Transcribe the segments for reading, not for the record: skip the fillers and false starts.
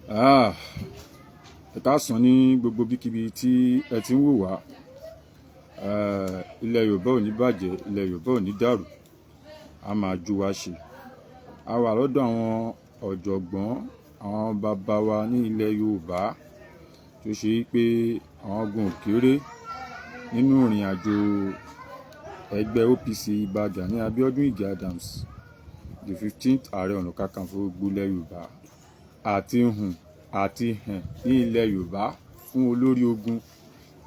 Ah, ẹ káàsán ní gbogbo bíkíbi tí ẹ ti ń wò wá. Ilẹ̀ Yorùbá ò ní bàjẹ́, ilẹ̀ Yorùbá ò ní dàrú, a máa ju wa ṣe. A wà lọ́dọ̀ àwọn ọ̀jọ̀gbọ́n, àwọn bàbá wa ní ilẹ̀ Yorùbá tó ṣe pé àwọn gun òkèrè nínú ìrìn àjò ẹgbẹ́ OPC, Ìbà Gani Abiodun Ige Adams, the 15th Ààrẹ Ọ̀nà Kakanfò gbogbo ilẹ̀ Yorùbá, àti hùn àti hẹn ní ilẹ̀ Yorùbá fún olórí ogun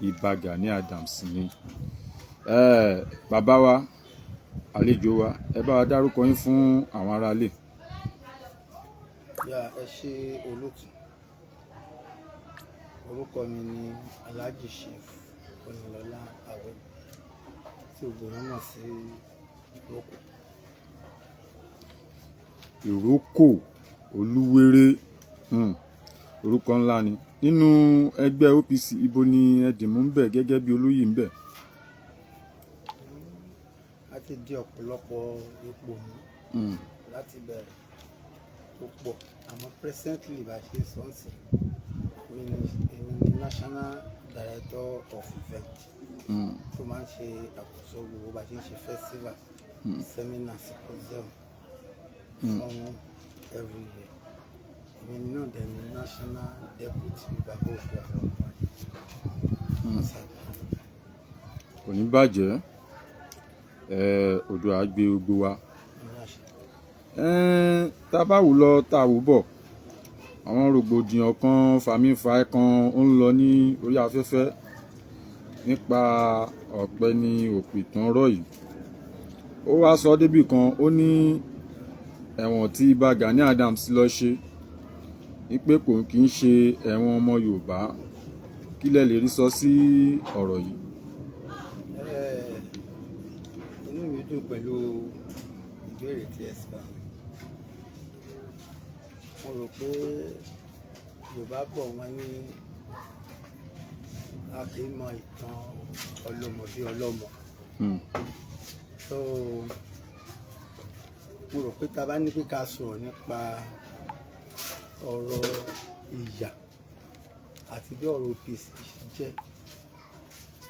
Ìbà Gani Adams ni. Bàbá wa, àlejò wa, ẹ bá wa dárúkọ yín fún àwọn aráalé. Yà, ẹ ṣe, olóòtú. Orúkọ mi ni Alhaji Chief Onílọlá Àwẹ, tí gbogbo wọn mọ̀ sí Ìrókò. Ìrókò Olúwéré, orúkọ ńlá ni nínú ẹgbẹ́ OPC. Ibo ni ẹ dìmú ń bẹ̀ gẹ́gẹ́ bí olóyè ń bẹ̀? A ti di ọ̀pọ̀lọpọ̀ ipò mú láti bẹ̀rẹ̀ tó pọ̀, àmọ́ presently, bá a ṣe sọ ń sìn, èmi ni national director of event tó máa ń ṣe àkóso gbogbo bá a ṣe ń ṣe festival, seminar, symposium fún every year. Èmi náà dẹ̀ ni national deputy bàbá Oòduà. Kò ní bàjẹ́, Oòduà á gbé gbogbo wa. Tá a bá wù lọ, tá a wù bọ̀, àwọn rògbòdìyàn kan, fàmífà kan ó ń lọ ní orí afẹ́fẹ́ nípa ọ̀gbẹ́ni Òpìtàn ọ̀rọ̀ yìí. Ó wá sọ débì kan, ó ní ẹ̀wọ̀n tí Ìbà Gani Adams lọ ṣe wípé kò kí ń ṣe ẹ̀wọ̀n ọmọ Yorùbá. Kí lẹ lè rí sọ sí ọ̀rọ̀ yìí? Inú mi dùn pẹ̀lú ìbéèrè tí ẹ sọ. Mo rò pé Yorùbá bọ̀, wọ́n ní a kì í mọ ìtàn ọlọ́mọ bí ọlọ́mọ. So mo rò pé tá a bá ní pé ká sọ̀rọ̀ nípa ọ̀rọ̀ ìyà àti bí ọ̀rọ̀ OPC ṣe jẹ́,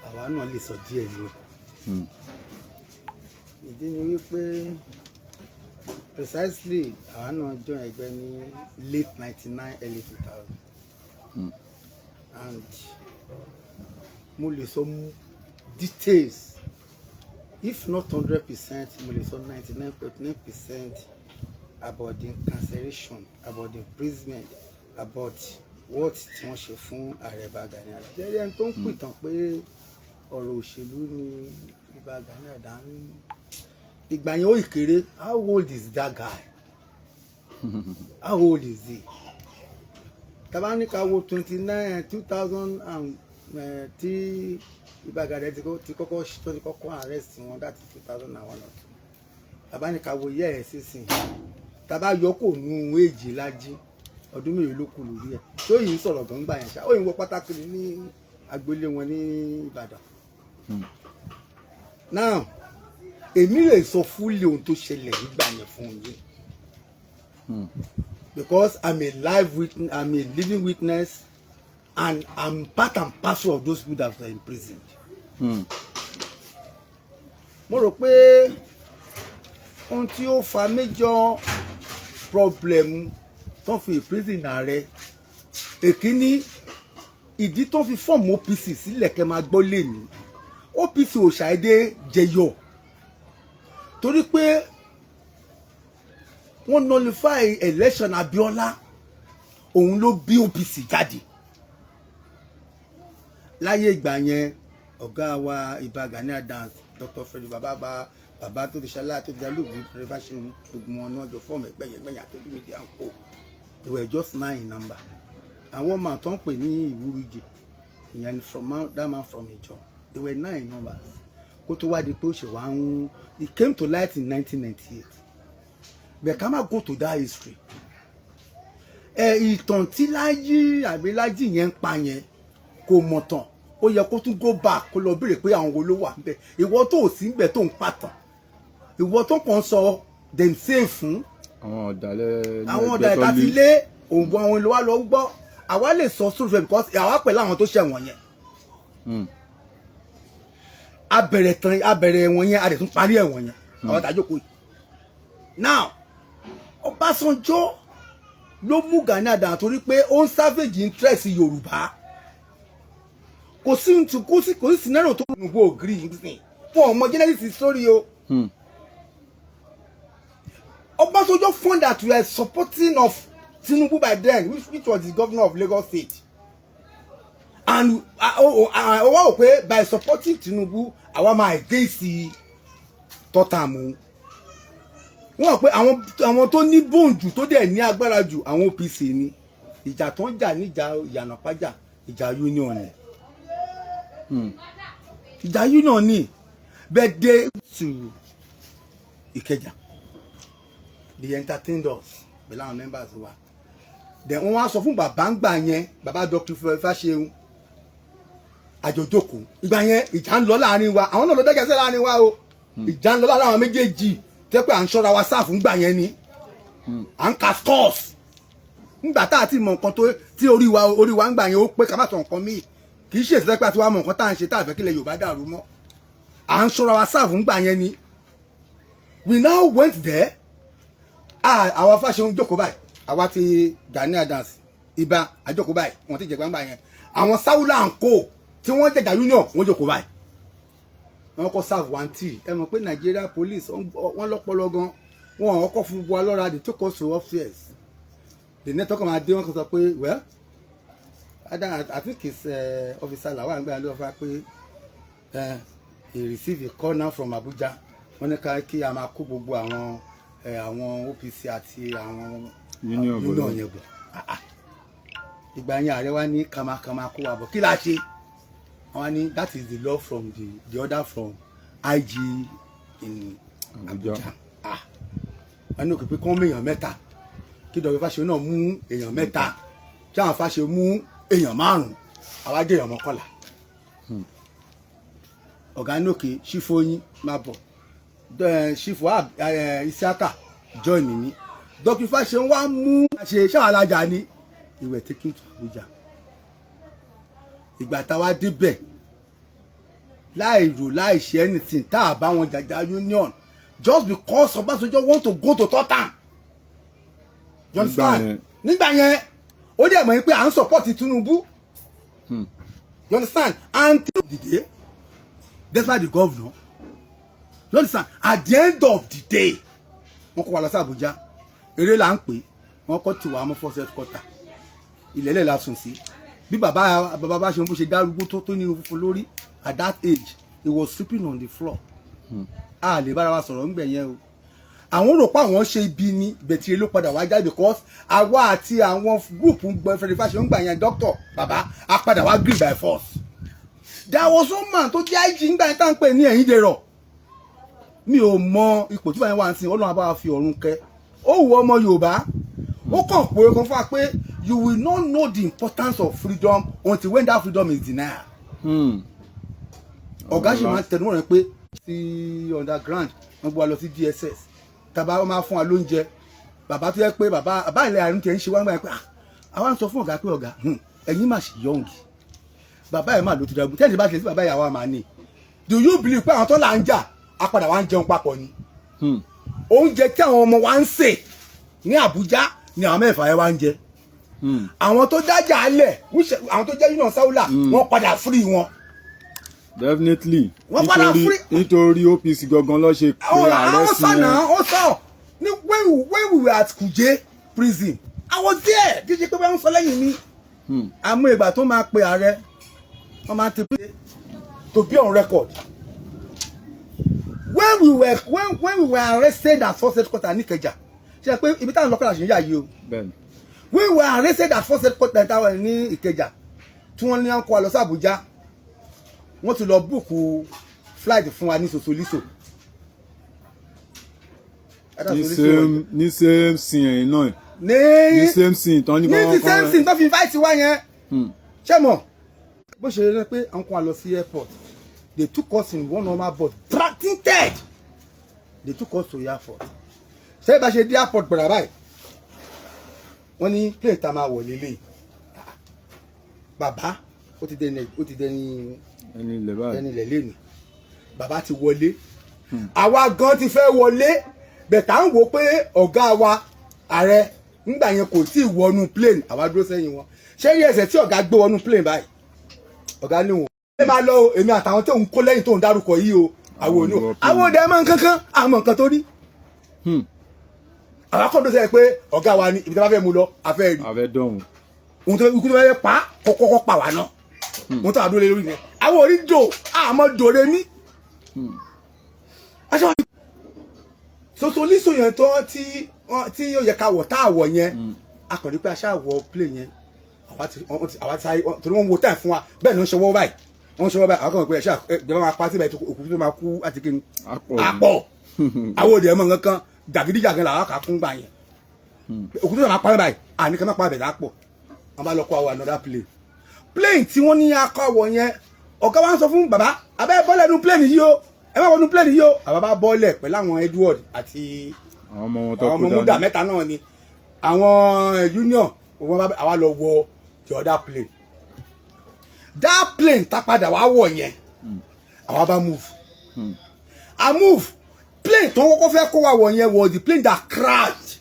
àwa náà lè sọ díẹ̀ nù ẹ̀. Ìdí ni wípé precisely àwa náà join ẹgbẹ́ ní late 99, early 2000, and mo lè sọ details, if not 100%, mo lè sọ 99.9% about the incarceration, about the imprisonment, about what tí wọ́n ṣe fún ààrẹ Ìbà Gani Adams. Jẹ́rí ẹni tó ń pìtàn pé ọ̀rọ̀ òṣèlú ni Ìbà Gani Adams ìgbà yẹn, ó ìkéré. How old is that guy? How old is he? Tàbá ní ká wo 29, 2000 and tí Ìbà Gani ti kọ́kọ́, tó ti kọ́kọ́ arrest wọn, that is 2001 or 2. Tàbá ní ká wo yẹ́ ẹ̀ sísìn, tàbá yọ kò nu èjì lájí, ọdún mélòó ló kù lórí ẹ̀ tó yìí ń sọ̀rọ̀ gan gbà yẹn ṣá? Ó yìí ń wọ pátákì ní agboolé wọn ní Ìbàdàn. Now, èmi lè sọ fully ohun tó ṣẹlẹ̀ nígbà yẹn fún yín because I'm a live witness, I'm a living witness, and I'm part and parcel of those people that were imprisoned. Mo rò pé ohun tí ó fa major problem tó fi imprison ààrẹ, èkíní, ìdí tó fi form OPC sílẹ̀, kẹ́ máa gbọ́ lè ní OPC ò ṣàìdé jẹyọ torí pé wọ́n nullify election Abiola. Òun ló bí OPC jáde láyé ìgbà yẹn. Ọ̀gá wa Ìbà Gani Adams, Dr. Frederick bàbá bàbá tó ti ṣẹlá, tó ti dálóògbé, Fáṣẹ̀hùn, gbogbo wọn náà jọ form ẹgbẹ́ yẹn gbẹ̀yìn àtọ́jú media ń kó. They were just nine in number. Àwọn ọmọ tó ń pè ní Ìwúrújì ìyẹn ni from that man from Ìjọ. They were nine in numbers kó tó wá di pé ó ṣe wá ń, it came to light in 1998. But ká má go to that history. Ẹ ìtàn tí Lájí àbí Lájí yẹn ń pa yẹn, kò mọ̀ tán. Ó yẹ kó tún go back, kó lọ béèrè pé àwọn wo ló wà níbẹ̀. Ìwọ tó ò sí níbẹ̀ tó ń pàtàn, ìwọ tó kàn sọ dem say fún àwọn ọ̀dàlẹ̀ ní àwọn ẹgbẹ́ ọ̀dà tó ìta ti lé lé. Òun àwọn ìlú wa lọ gbọ́. Àwa lè sọ sórí fẹ́ because àwa pẹ̀lú àwọn tó ṣẹ̀wọ̀n yẹn. A bẹ̀rẹ̀ tán, a bẹ̀rẹ̀ ẹ̀wọ̀n yẹn, a dẹ̀ tún parí ẹ̀wọ̀n yẹn, àwọn tàjókòó yìí. Now, Ọbásanjọ́ ló mú Gani Adams torí pé ó ń salvage interest Yorùbá. Kò sí kò sí kò sí scenario tó ń gbọ́ ògiri nísìnyí fún ọmọ genesis sórí o. Ọbásanjọ́ found that we are supporting of Tinubu by then, which was the governor of Lagos State, and ó wá wò pé by supporting Tinubu, àwa máa against tọ́tàmù wọ́n, pé àwọn tó ní bone jù, tó dẹ̀ ní agbára jù, àwọn OPC ni. Ìjà tó ń jà níjà Ìyànà Pájà, ìjà union ni. Ìjà union ni. But they to Ìkẹjà, they entertained us pẹ̀lú àwọn members wa. Then wọ́n wá sọ fún bàbá ń gbà yẹn, bàbá Dr. Fáṣeun, àjọjókòó ìgbà yẹn. Ìjà ń lọ láàrin wa, àwọn náà ló dẹ́gẹ̀ sí láàrin wa o. Ìjà ń lọ láàrin àwọn méjèèjì tẹ́ pé à ń ṣọ́ra wa sáà fún gbà yẹn ni, à ń ka scores nígbà tá a ti mọ nǹkan tó tí orí wa ń gbà yẹn, ó pé ká má sọ nǹkan míì. Kì í ṣe ìṣẹ́ pé a ti wá mọ nǹkan tá à ń ṣe tá a fẹ́ kílẹ̀ Yorùbá dàrú mọ́. À ń ṣọ́ra wa sáà fún gbà yẹn ni. We now went there. Ah, àwa Fáṣeun jókòó báyìí, àwa ti Gani Adams ibà àjókòó báyìí, wọ́n ti jẹ gbangba yẹn. Àwọn Sáwùlà ń kó tí wọ́n jẹjà union, wọ́n jókòó báyìí. Wọ́n kọ́ serve one tea. Ẹ mọ̀ pé Nigeria police, wọ́n lọ́pọlọ gan. Wọ́n kọ́ fún wa lọ́ra. They took us to upstairs. The network máa dé, wọ́n kàn sọ pé, well, I think it's officer Lawal ngbà ló fà pé he received a call now from Abuja. Wọ́n ní ká kí a máa kó gbogbo àwọn OPC àti àwọn union union bọ̀dọ̀. Yẹn bọ̀. Ah, ah. Ìgbà yẹn, ààrẹ wa ní kàmákàmá kó wa bọ̀. Kí la ṣe? Wọ́n ní that is the law from the order from IG in Abuja. Abuja. Ah, wọ́n ní òkè pé kán mú èèyàn mẹ́ta, kí Dr. Fáṣe náà mú èèyàn mẹ́ta, kí àwọn Fáṣe mú èèyàn márùn-ún, àwa jẹ́ èèyàn 11. Ọ̀gá ní òkè ṣífóyín máa bọ̀, ṣífò Isiaka join mi. Dr. Fáṣe wá mú ṣe ṣáàlájà ni. We were taken to Abuja. Ìgbà táwa débẹ̀, láì rò, láì ṣe anything, tá a bá wọn jàjà union, just because Ọbásanjọ́ want to go to Tottenham, you understand? Yẹn. Nígbà yẹn, ó dẹ̀ mọ̀ pé à ń support Tinubu, you understand? And Tinubu dìde despite the governor, you understand? At the end of the day, wọ́n kó wa lọ sí Abuja. Eré là ń pè. Wọ́n kọ́ tiwa mọ́ force headquarter. Ilẹ̀lẹ̀ la sùn sí. Bí bàbá bá ṣe ń bó ṣe dárúgbó tó ní irun funfun lórí, at that age he was sleeping on the floor. A lè bára wa sọ̀rọ̀ ńgbẹ̀ yẹn o. Àwọn rò pé àwọn ṣe ibi ni bẹ̀tìrì ló padà wá jáde, because àwa àti àwọn group ń gbọ́ Freddy Fasehun gbà yẹn, doctor bàbá, a padà wá gree by force. There was one man tó jẹ́ IG ńgbà yẹn tá à ń pè ní Ẹ̀yìndèrò. Mi ò mọ ipò tí wọ́n wá ń sìn. Ọlọ́run á bá wa fi ọ̀run kẹ́. Ó wù ọmọ Yorùbá, ó kàn pé kan fún wa pé you will not know the importance of freedom until when that freedom is denied. Ọ̀gá sì máa ń tẹnumọ́ rẹ̀ pé sí underground. Wọ́n gbé wa lọ sí DSS tàbá, wọ́n máa fún wa lóúnjẹ. Bàbá tó yẹ pé bàbá ilẹ̀ àrùn tiẹ̀ ń ṣe wá ń gbà yẹn pé, ah, àwa ń sọ fún ọ̀gá pé, ọ̀gá, ẹ̀yin mà ṣì young, bàbá ẹ̀ mà ló ti dàgbù tẹ́lẹ̀ bá ṣe sí bàbá ìyàwó àmà ni. Do you believe pé àwọn tó là ń jà, á padà wá ń jẹun papọ̀ ni? Oúnjẹ tí àwọn ọmọ wa ń sè ní Àbújá ni àwọn mẹ́fà yẹn wá ń jẹ. Àwọn tó dájà lẹ̀, àwọn tó jẹ́ union sáwùlà, wọ́n padà free wọn. Definitely. Wọ́n padà Nítorí OPC gangan ló ṣe pé àwọn ààrẹ àwọn sí sọnà yẹn. Ó sọ ní when we were at Kuje prison, I was there. Kí ṣe pé wọ́n ń sọ lẹ́yìn mi. Àmọ́ ìgbà tó máa pe ààrẹ, wọ́n máa ti pé to be on record, when we were arrested at force headquarters ní Ìkẹjà, ṣe pé ibi táwọn lọ́kọ̀ọ́lá ṣe ń yà yìí o. We were arrested at force headquarters táwọn ní Ìkẹjà, tí wọ́n ní wọ́n kó wa lọ sí Àbújá. Wọ́n ti lọ book flight fún wa ní Sosoliso. Ní same scene ẹ̀yìn náà. Ní ní same scene tán ní ní kọ́ the same thing tó fi invite wa yẹn. Ṣé mọ̀ bó ṣe rí pé àwọn kan wà lọ sí airport, they took us in one normal bus, tinted. They took us to airport. Ṣé bá ṣe dé airport gbọ̀dọ̀ báyìí, Wọ́n ní plane tá a máa wọ̀ lélẹ̀. Bàbá ó ti dẹni Ẹni ilẹ̀ báyìí. Ẹni ilẹ̀ lẹ́nu. Bàbá ti wọlé, àwa gan ti fẹ́ wọlé bẹ̀tà ń wò pé ọ̀gá wa ààrẹ ńgbà yẹn kò tí ì wọnú plane. Àwa dúró sẹ́yìn wọn. Ṣé rí ẹsẹ̀ tí ọ̀gá gbé wọnú plane báyìí, ọ̀gá ní wọn ẹ máa lọ o, èmi àtàwọn tó ń kó lẹ́yìn tó ń dárúkọ yìí o, àwọn òní o. Àwọn Àwọn òde ẹ máa ń kankan àmọ́ nǹkan tó rí. Àwa kọ́ ló sẹ́yìn pé ọ̀gá wa ni ibi tí wọ́n fẹ́ mú lọ, àfẹ́ rí. Àfẹ́ dọ̀hún. Ohun tó ikú tó fẹ́ pa kọ́kọ́ pa wá náà, ohun tó àdúró lé lórí yẹn, àwọn orí dò àmọ́ dòre ní. Aṣọ Sosoliso yẹn tó tí yóò yẹ ká wọ̀ tá àwọ̀ yẹn, a kàn rí pé aṣá wọ̀ plane yẹn. Àwa ti sáré torí wọ́n ń wo time fún wa. Bẹ́ẹ̀ ni wọ́n ń ṣọwọ́ báyìí, wọ́n ń ṣọwọ́ báyìí. Àwọn kan pé ẹ̀ṣá ìjọba máa pa síbẹ̀, òkú tó máa kú àti kíni. Àpọ̀. Àpọ̀. Àwọn òde ẹ̀mọ́ nǹkan kan, jàgídíjàgan làwọn kà kún gbà yẹn. Òkú tó máa pa báyìí, àní kan máa pa bẹ̀ lápọ̀. Wọ́n bá lọ kó àwọn another plane. Plane tí wọ́n ní akọ̀wọ̀ yẹn, ọ̀gá wa ń sọ fún bàbá, abẹ́ bọ́lẹ̀ nu plane yìí o, ẹ má wọnú plane yìí o. Bàbá bá bọ́lẹ̀ pẹ̀lú àwọn Edward àti Àwọn ọmọ wọn tó àwọn kó ọmọ múdà dání. Mẹ́ta náà ni àwọn union wọn bá àwa lọ wọ the other plane. That plane tá padà wá wọ̀ yẹn, àwa bá move. A move. Plane tó kọ́kọ́ fẹ́ kó wa wọ̀ yẹn was the plane that crashed.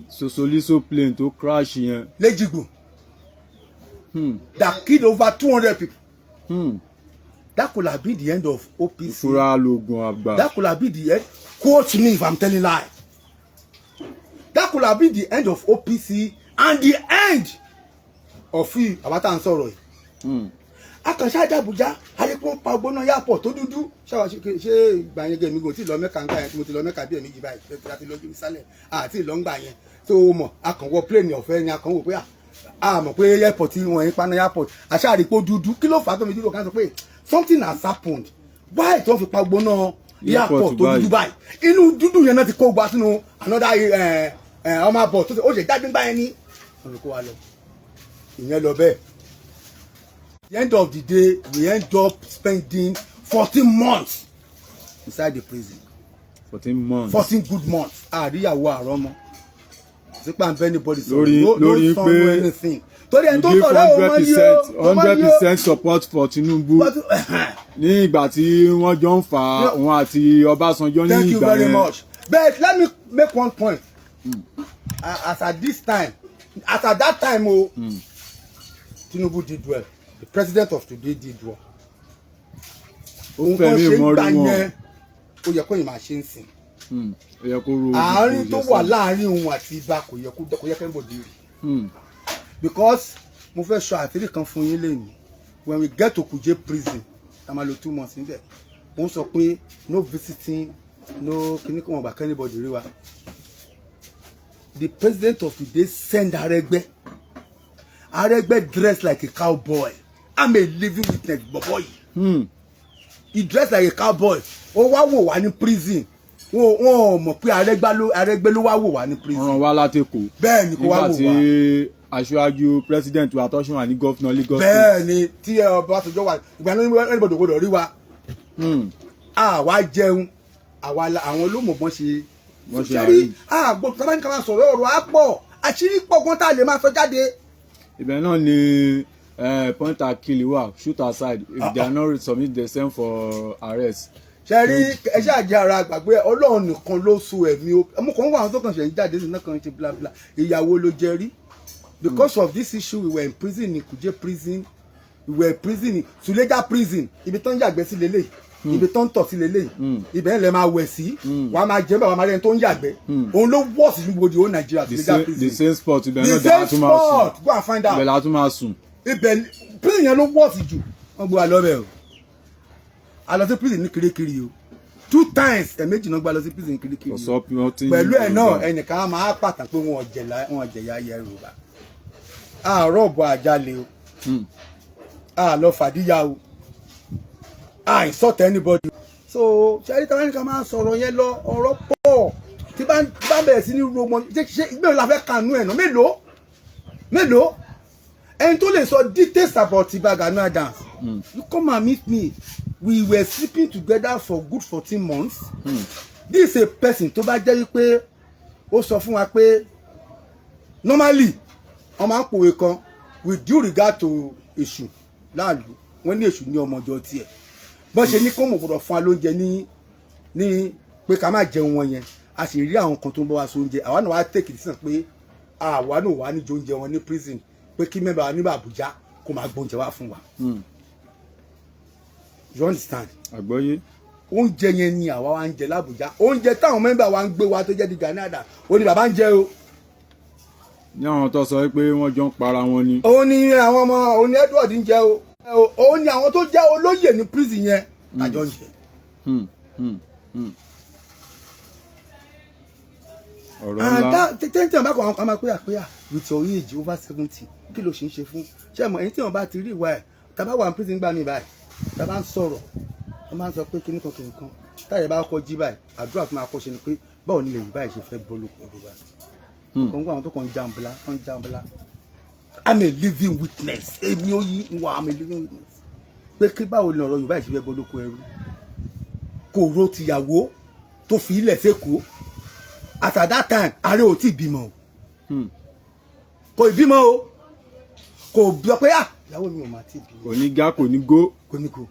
Sosoliso plane tó crash yẹn. Lẹ́jìgbò, that killed over 200 people. That could have been the end of OPC. Ìfura lóògùn àgbà. That could have been the end. Quote me if I'm telling lie. That could have been the end of OPC and the end of àwa tá à ń sọ̀rọ̀ yìí. Akànṣe àjàbújá àríkún pa gbóná yàpọ̀ tó dúdú ṣáwa ṣe ìgbà yẹn gẹ̀mí gò tí lọ Mẹ́ka ńgbà yẹn tí mo ti lọ Mẹ́ka bí ẹ̀mí báyìí láti lọ Jerusalem àti ìlọ́ngbà yẹn tó mọ̀. Akànwọ́ plane ọ̀fẹ́ ni akànwò pé a mọ̀ pé airport wọn ń paná airport àṣà àríkó dúdú. Kí ló fà á tó fi dúdú? Kan sọ pé something has happened. Why tí wọ́n fi pa gbóná airport tó dúdú báyìí? Inú dúdú yẹn náà ti kó gba sínú another ọmọ àbọ̀ tó ó ṣe jáde ńgbà yẹn ní wọ́n fi kó wa lọ. Ìyẹn lọ bẹ́ẹ̀. The end of the day, we end up spending 14 months inside the prison. 14 months. 14 good months. Àríyàwó àrọ́mọ sípà ń bẹ́ anybody sọ̀rọ̀. Lórí no son, pé no anything, torí ẹni tó you give sọ̀rọ̀ ẹ̀ ọmọ yìí ó ọmọ hundred yìí ó percent support for Tinubu ní ìgbà tí wọ́n jọ ń fa òun àti Ọbásanjọ́ ní Thank you ìgbà very yẹn. much, but let me make one point. As at this time, as at that time o, Tinubu did well. The president of today did well. Ó Ohun tó fẹ̀mí ṣe ń ìmọ̀rí gbà wọn. yẹn, ó yẹ kó yìí máa ṣe ń sìn. Ó yẹ kó ro Àárín tó ojú wà sí. láàárín òun àti ibà, kò yẹ kẹ́ńbọ̀dì rí. Because mo fẹ́ sọ àṣírí kan fún yín lẹ́nu. When we get to Kuje prison, a máa lò 2 months níbẹ̀. Wọ́n sọ pé no visiting, no kíní kan, wọ́n gbà k'anybody rí wa. The president of today send Arẹ́gbẹ́. Arẹ́gbẹ́ dress like a cowboy. I'm a living witness. Bọ̀bọ̀ yìí, he dress like a cowboy. Ó wá wò wá ní prison. Wọ́n ò mọ̀ pé Arẹ́gbẹ́ ló wá wò wá ní prison. Wọ́n rán wá láti Èkó. Bẹ́ẹ̀ ni, kó wá Nígbà wò tí wá. Aṣáájú president wa tó ṣì wà ní governor Lagos State. Bẹ́ẹ̀ ni, tí Ọbásanjọ́ wà ìgbà náà, anybody gbọ́dọ̀ rí wa. Àwa jẹun àwa àwọn olómọ̀gbọ́n ṣe. Wọ́n ṣe Ṣe rí àárín. Àgbo sábà ní ká máa sọ̀rọ̀, ọ̀rọ̀ á pọ̀, àṣírí pọ̀ gan tá a lè máa sọ jáde. Ibẹ̀ náà ni point and kill wà, shoot aside. If they are not submit themselves for arrest. Ṣe rí, ẹ ṣáà jẹ́ ara gbàgbé. Ọlọ́run nìkan ló so ẹ̀mí o. Mo kàn ń wá àwọn tó kàn ṣe ń jáde sí náà kàn ń ṣe bla bla. Ìyàwó ló jẹ rí. Because of this issue, we were in prison in Kuje prison, we were in prison in Suleja prison. Ibi tó ń yàgbẹ́ sí lélẹ̀, ibi tó ń tọ̀ sí lélẹ̀, ibẹ̀ ń lẹ máa wẹ̀ sí, wàá máa jẹ́ bàbá máa rẹ́ni tó ń yàgbẹ́. Òun ló worst ní gbogbo the whole Nigeria. The Suleja same prison. The same spot, ibẹ̀ The náà same la tún máa sùn. spot. Go and find out. Ibẹ̀ la tún máa sùn. Ibẹ̀ prison yẹn ló worst jù. Wọ́n gbé wa lọ́bẹ̀ o. A lọ sí prison ní Kirikiri o two times. Ẹ̀ẹ̀mejì náà gbé wa lọ sí prison ní Kirikiri Kò o. sọ pé wọ́n ti ń Pẹ̀lú ẹ̀ náà, ẹnìkan á máa pàtàkì pé wọn jẹ̀yà Yorùbá. Àárọ̀ bọ̀ àjálè o, a lọ fàdíyà o, a insult anybody. So ṣẹ́rí tí wọ́n ní ká máa sọ̀rọ̀ yẹn lọ, ọ̀rọ̀ pọ̀ tí bá bẹ̀rẹ̀ sí ní ro mọ. Ṣe ìgbẹ́rù la fẹ́ kànú ẹ̀ náà? Mélòó mélòó ẹni tó lè sọ details about Ìbà Gani Adams? You come and meet me. We were sleeping together for good 14 months. This is a person tó bá jẹ́ wípé ó sọ fún wa pé Normally, wọ́n máa ń pòwe kan, with due regard to èṣù láàlú, wọ́n ní èṣù ní ọmọjọ tiẹ̀. Bọ́n ṣe ní kó mọ̀ gbọ́dọ̀ fún wa lóúnjẹ ní pé ká má jẹun wọn yẹn, a sì rí àwọn kan tó ń bọ́ wá sóúnjẹ. Àwa náà wá take decision pé àwa náà wà níjọ oúnjẹ wọn ní prison, pé kí member wa nígbà Àbújá kó máa gbóúnjẹ wá fún wa. You understand? Àgbọ́yé. Oúnjẹ yẹn ni àwa wa ń jẹ l'Àbújá. Oúnjẹ táwọn member wa ń gbé wa tó jẹ́ di Gani Adams, ó ní bàbá ń jẹ o. Ní àwọn tó sọ pé wọ́n jọ ń para wọn ni. Òun ni àwọn ọmọ, òun ni Edward ń jẹ o. Òun ni àwọn tó jẹ́ olóyè ní prison yẹn àjọ ń jẹ. Ọ̀rọ̀ ńlá. Tẹ́ntẹ́ wọn bá kọ̀, àwọn kan máa pé àpéyà, with your age over 70, kí ló ṣe ń ṣe fún ṣé mọ̀? Èyí tí wọn bá ti rí ìwà ẹ̀, tàbá wà ní prison gbà mí báyìí, tàbá ń sọ̀rọ̀, wọ́n máa ń sọ pé kíní kan kìnìún kan táyà bá kọ́ jí báyìí, àdúrà tó máa kọ́ ṣe ni pé báwo ni ilẹ̀ yìí báyìí ṣe fẹ́ bọ́ lóko ọdún báyìí. Kò ń gbọ́ àwọn tó kàn ń jàǹbla, kàn ń jàǹbla. I'm a living witness. Èmi ò yí wà, I'm a living witness pé kí báwo ni ọ̀rọ̀ Yorùbá yìí ṣe fẹ́ bọ́ lóko ẹrú. Kò ro tìyàwó tó fi ilẹ̀ sẹ́kọ̀ọ́. At that time, ààrẹ ò tí ì bímọ o. Kò ì bímọ o. Kò bí ọ pé ah, ìyàwó mi ò máa tí ì bímọ. Kò ní gá, kò ní gó. Kò ní kò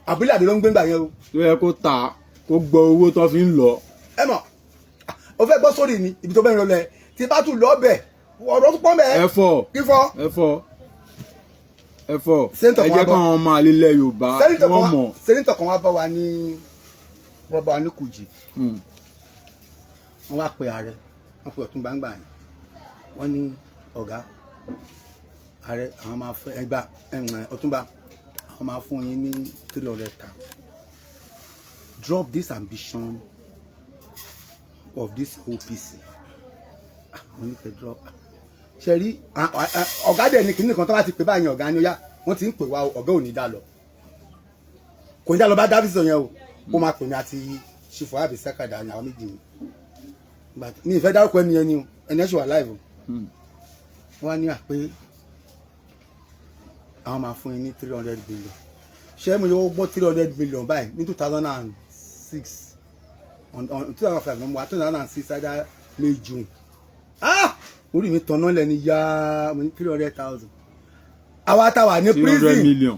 abúlé àdó ló ń gbé ńgbà yẹn o. Tó yẹ kó ta kó gbọ́ owó tó fi ń lọ. Ẹ mọ̀, o fẹ́ gbọ́ sórí ni ibi tó bẹ́ẹ̀ lọ lẹ̀ tí bá tún lọ bẹ̀, ọ̀rọ̀ tó pọ́n bẹ́ẹ̀. Ẹ fọ. Kí fọ́. Ẹ fọ, ẹ fọ. Senator Ẹ kan jẹ́ wá bọ̀. káwọn ọmọ àlelẹ̀ Yorùbá Senator wọ́n kan mọ̀. Senator kan wá bá wa ní, wọ́n bá wa ní Kùjì. Wọ́n wá pe ààrẹ, wọ́n pe Ọ̀tún gbangba yẹn. Wọ́n ní ọ̀gá ààrẹ, àwọn máa fẹ́ ẹgbà Ọ̀túnba, àwọn máa fún yín ní 300,000. Drop this ambition of this OPC. Wọ́n ní kẹ́ drop. Ṣe rí ọ̀gá dẹ̀ ní kinní kan tó bá ti pè báyìí, ọ̀gá ni ó yá, wọ́n ti ń pè wá o, ọ̀gá ò ní dá lọ, kò ní dá lọ bá Davidson yẹn o. Ó máa pè mí àti ṣìfọ́ àbí sẹ́kàdá ní àwọn méjì ni. But mi ì fẹ́ dárúkọ ẹni yẹn ni o, ẹni ẹ̀ ṣì wà live o. Wọ́n á ní à pé àwọn máa fún yín ní 300 billion. Ṣé mo yọ gbọ́ 300 million báyìí ní 2006, on 2005 ní mo wá, 2006 either May, June. Ah, orí mi tanná lẹ́ni yá, mo ní 300,000, àwa táwa ní 300 prison million.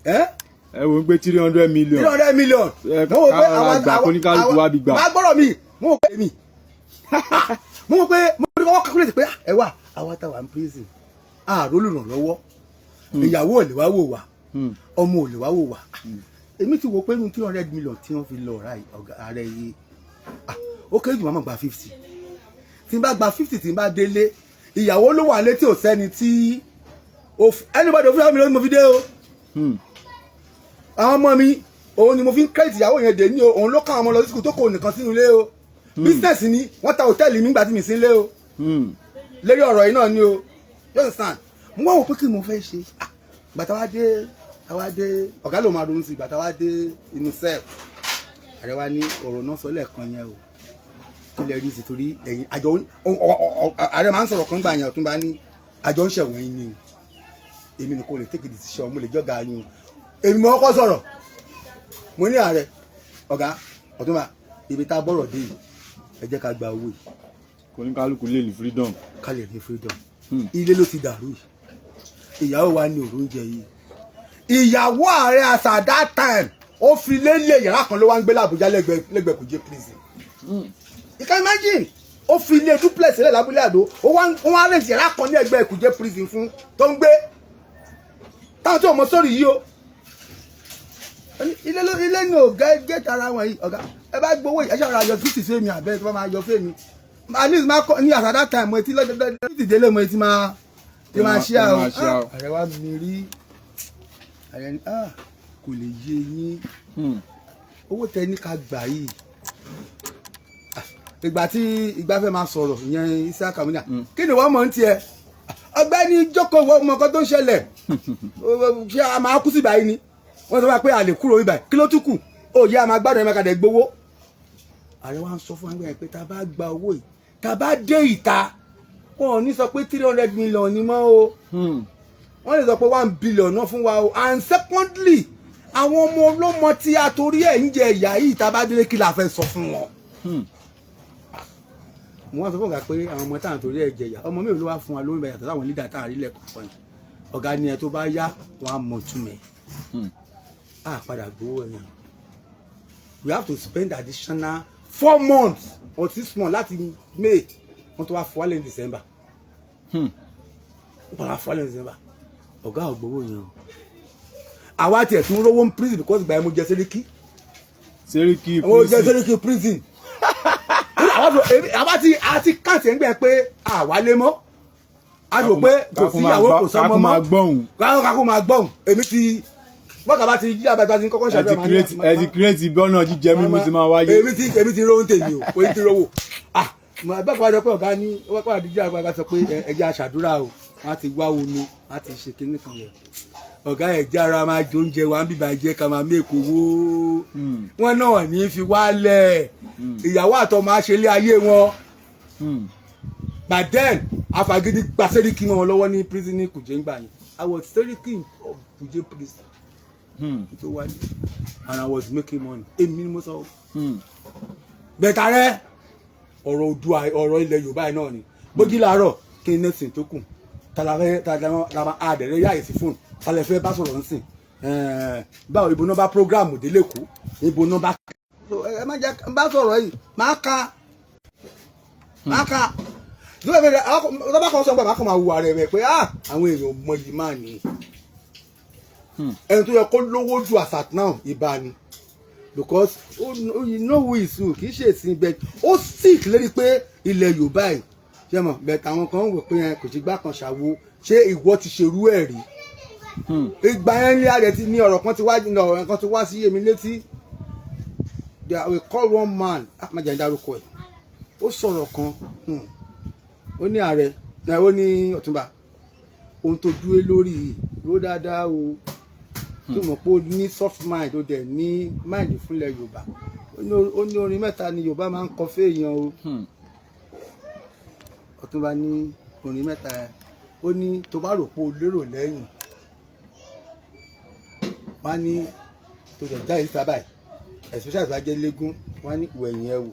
Ẹ́. Ẹ wo ń gbé 300 million. 300 million. Ẹ Mo wò pé ká gbà kóníkálukú wá bí gbà. Máa gbọ́dọ̀ mi, mo wò pé mi, mo wò pé mo ní kọ́kọ́ calculate pé ẹ wà, àwa táwa ní prison, ààrò olùrànlọ́wọ́, ìyàwó ò lè wá wò wá, ọmọ ò lè wá wò wá. Èmi ti wò pé ní 300 million tí wọ́n fi lọ ọ̀rá ọ̀gá ààrẹ yìí, ah, ó kéré jù, máa gba 50. Tí n bá gba 50, tí n bá délé, ìyàwó ló wà létí, ò sẹ́ni tí anybody ò fún mi lónìí, mo fi dé o. Àwọn ọmọ mi, òun ni mo fi ń credit ìyàwó yẹn dé ní o. Òun ló ká àwọn ọmọ lọ sí school tó kò nìkan sínú ilé o. Business ni wọ́n ta hòtẹ́ẹ̀lì mi nígbà tí mi sí ilé o. Lérí ọ̀rọ̀ yìí náà ni o, you understand? Mo wá wò pé kí ni mo fẹ́ ṣe. Ah, gbàtà wá dé, àwa dé, ọ̀gá ló máa ronú sí. Gbàtà wá dé inú cell, ààrẹ wa ní ọ̀rọ̀ náà sọ lẹ́ẹ̀kan yẹn o, kí lẹ rí sí? Torí ẹ̀yin àjọ ààrẹ máa ń sọ̀rọ̀ kan gbà yẹn. Ọ̀tún bá ní àjọ ń ṣẹ̀wọ̀n yín ni o, èmi nìkan lè take a decision, mo lè jọ́ga yín o. Èmi mọ̀ ọkọ sọ̀rọ̀, mo ní ààrẹ, ọ̀gá ọ̀túnba, ibi tá a bọ̀rọ̀ dé yìí, ẹ jẹ́ ká gba owó yìí. Kóníkálukú lè ní freedom. Ká lè ní freedom. Ilé ló ti dàrú yìí, ìyàwó wa ní òróúnjẹ yìí. Ìyàwó ààrẹ as at that time, ó fi lélẹ̀ yàrá kan ló wá ń gbé l'Àbújá lẹ́gbẹ̀ẹ́ Kùjé prison. You can imagine, ó fi ilé duplex sílẹ̀ lábúlé àdó, ó wá rent yàrá kan ní ẹgbẹ́ Kùjé prison fún tó ń gbé, táwọn tí ò mọ sórí yìí o. Ó ní ilé ló ilé ní ò gẹ́ tara wọn yìí. Ọ̀gá, ẹ bá gbowó yìí, ẹ ṣàrà yọ 50 fún mi, àbẹ́ tó bá máa yọ fún mi, at least máa kọ́ ní as at that time, mo ti lọ́jọ́ 50 délé, mo ti máa ti máa ṣí Ẹ àwọn máa ṣí àwọn. ààrẹ wa mi rí ààrẹ ní, ah, kò lè yé yín. Owó tẹ ní ká gbà yìí. Ah, ìgbà tí ìgbà fẹ́ máa sọ̀rọ̀ ìyẹn, Isa Kamina, kí ni wọ́n mọ̀ ń tiẹ̀? Ọ̀gbẹ́ni jókòó, wọ́n mọ̀ nǹkan tó ń ṣẹlẹ̀. Ṣé a máa kú sí báyìí ni? Wọ́n sọ wá pé a lè kúrò ibà, kí ló tún kù? Ó yẹ a máa gbádùn ẹ̀, máa kàdé gbowó. Ààrẹ wa ń sọ fún wa pé tá a bá gba owó yìí, tá a bá dé ìta, wọn ò ní sọ pé 300 million ni mọ́ o. Wọ́n lè sọ pé 1 billion náà fún wa o. And secondly, àwọn ọmọ ọlọ́mọ tí a torí ẹ̀ ń jẹ ìyà yìí, tá a bá délé, kí la fẹ́ sọ fún wọn? Mo wá sọ fún ọ̀gá pé àwọn ọmọ táwọn torí ẹ̀ jẹ̀yà, ọmọ mi ò ló wá fún wa lórí ìbẹ̀yàtọ̀ táwọn leader táwọn rí lẹ́kọ̀ọ́ yẹn. Ọ̀gá ni ẹ tó bá yá wọn á mọ̀ túmẹ̀. Á padà gbowó ẹ̀ yẹn. We have to spend additional 4 months or 6 months láti May, wọ́n tó wá fún wa lẹ́yìn December. Wọ́n padà fún wa lẹ́yìn December. Ọ̀gá ò gbowó yẹn o. Àwa tiẹ̀ tún rówó ń prison because ìgbà yẹn mo jẹ sẹ́ríkì. Sẹ́ríkì? Mo jẹ sẹ́ríkì prison. Àwa ti àti káàtì ẹ̀ ń gbẹ pé àwa lé mọ́, a rò pé kò síyàwó, kò sọmọ mọ́. Gbọ́hùn. Kákó máa gbọ́hùn. Èmi ti bọ́kà bá ti jí àbájá ti kọ́kọ́ ṣàdúrà. Ẹ ti create bọ́nà jíjẹ mímu ti máa wáyé. Èmi ti rówó tèmi o, kò ní ti rówó. Ah, bẹ́ẹ̀ kọ́ pé ọ̀gá ní wọ́n kọ́ àdíjà àgbàgbà sọ pé ẹ jẹ́ aṣàdúrà o, wọ́n á ti wá omi, wọ́n á ti ṣe kinní kan yẹn. Ọ̀gá ẹ̀ jára máa jẹ oúnjẹ wa ń bíbá jẹ́ ká máa mẹ́kọ̀ owó wọn náà ní fi wálẹ̀, ìyàwó àtọmọ àṣẹlé ayé wọn. But then afagídí gba sẹ́ríkì mọ́ wọn lọ́wọ́ ní prison ní Kùjẹ́ ńgbà yẹn. I was sẹ́ríkì of Kùjẹ́ prison tó wáyé and I was making money. Èmi ni mo sọ bẹ́ẹ̀ rẹ. Ọ̀rọ̀ Oòduà, ọ̀rọ̀ ilẹ̀ Yorùbá yìí náà ni bójú làárọ̀ kí n nẹ́sìn tó kù tàlàfẹ́ tàlàfẹ́ àdẹ̀rẹ̀ yáyè sí fóònù tàlàfẹ́ bá sọ̀rọ̀ ńsìn. Báwo ibo náà bá program délé kú, ibo náà bá. Ẹ má jẹ́ bá sọ̀rọ̀ yìí, máa ka máa ka lọ́ba kan sọ pé màá kàn máa wù ààrẹ rẹ̀ pé àwọn èèyàn mọ yìí máa ní ẹni tó yẹ kó lówó ju as at now ibà ni, because ó you know who is who. Kì í ṣe ìsìn bẹ́ẹ̀, ó sick lérí pé ilẹ̀ Yorùbá yìí ṣe mọ̀ bẹ́ẹ̀. Táwọn kan wò pé kò sí gbá kan ṣàwo. Ṣé ìwọ ti ṣerú ẹ̀ rí? Ìgbà yẹn ní àrẹ ti ní ọ̀rọ̀ kan ti wá, ní ọ̀rọ̀ kan ti wá sí èmi létí. We call one man, má jẹ́ ń dárúkọ ẹ̀. Ó sọ̀rọ̀ kan, ó ní ààrẹ, ó ní ọ̀túnba, ohun tó dúró lórí yìí ló dáadáa o, tó mọ̀ pé ó ní soft mind, ó dẹ̀ ní mind fúnlẹ̀ Yorùbá. Ó ní orin mẹ́ta ni Yorùbá máa ń kọ fẹ́ẹ̀yàn o. Ọ̀túnba ní orin mẹ́ta yẹn, ó ní tó bá rò pé o lérò lẹ́yìn, wọ́n á ní tó jẹ̀ jáde síta báyìí, especially tó bá jẹ́ légún, wọ́n á ní wẹ̀yìn ẹ wò,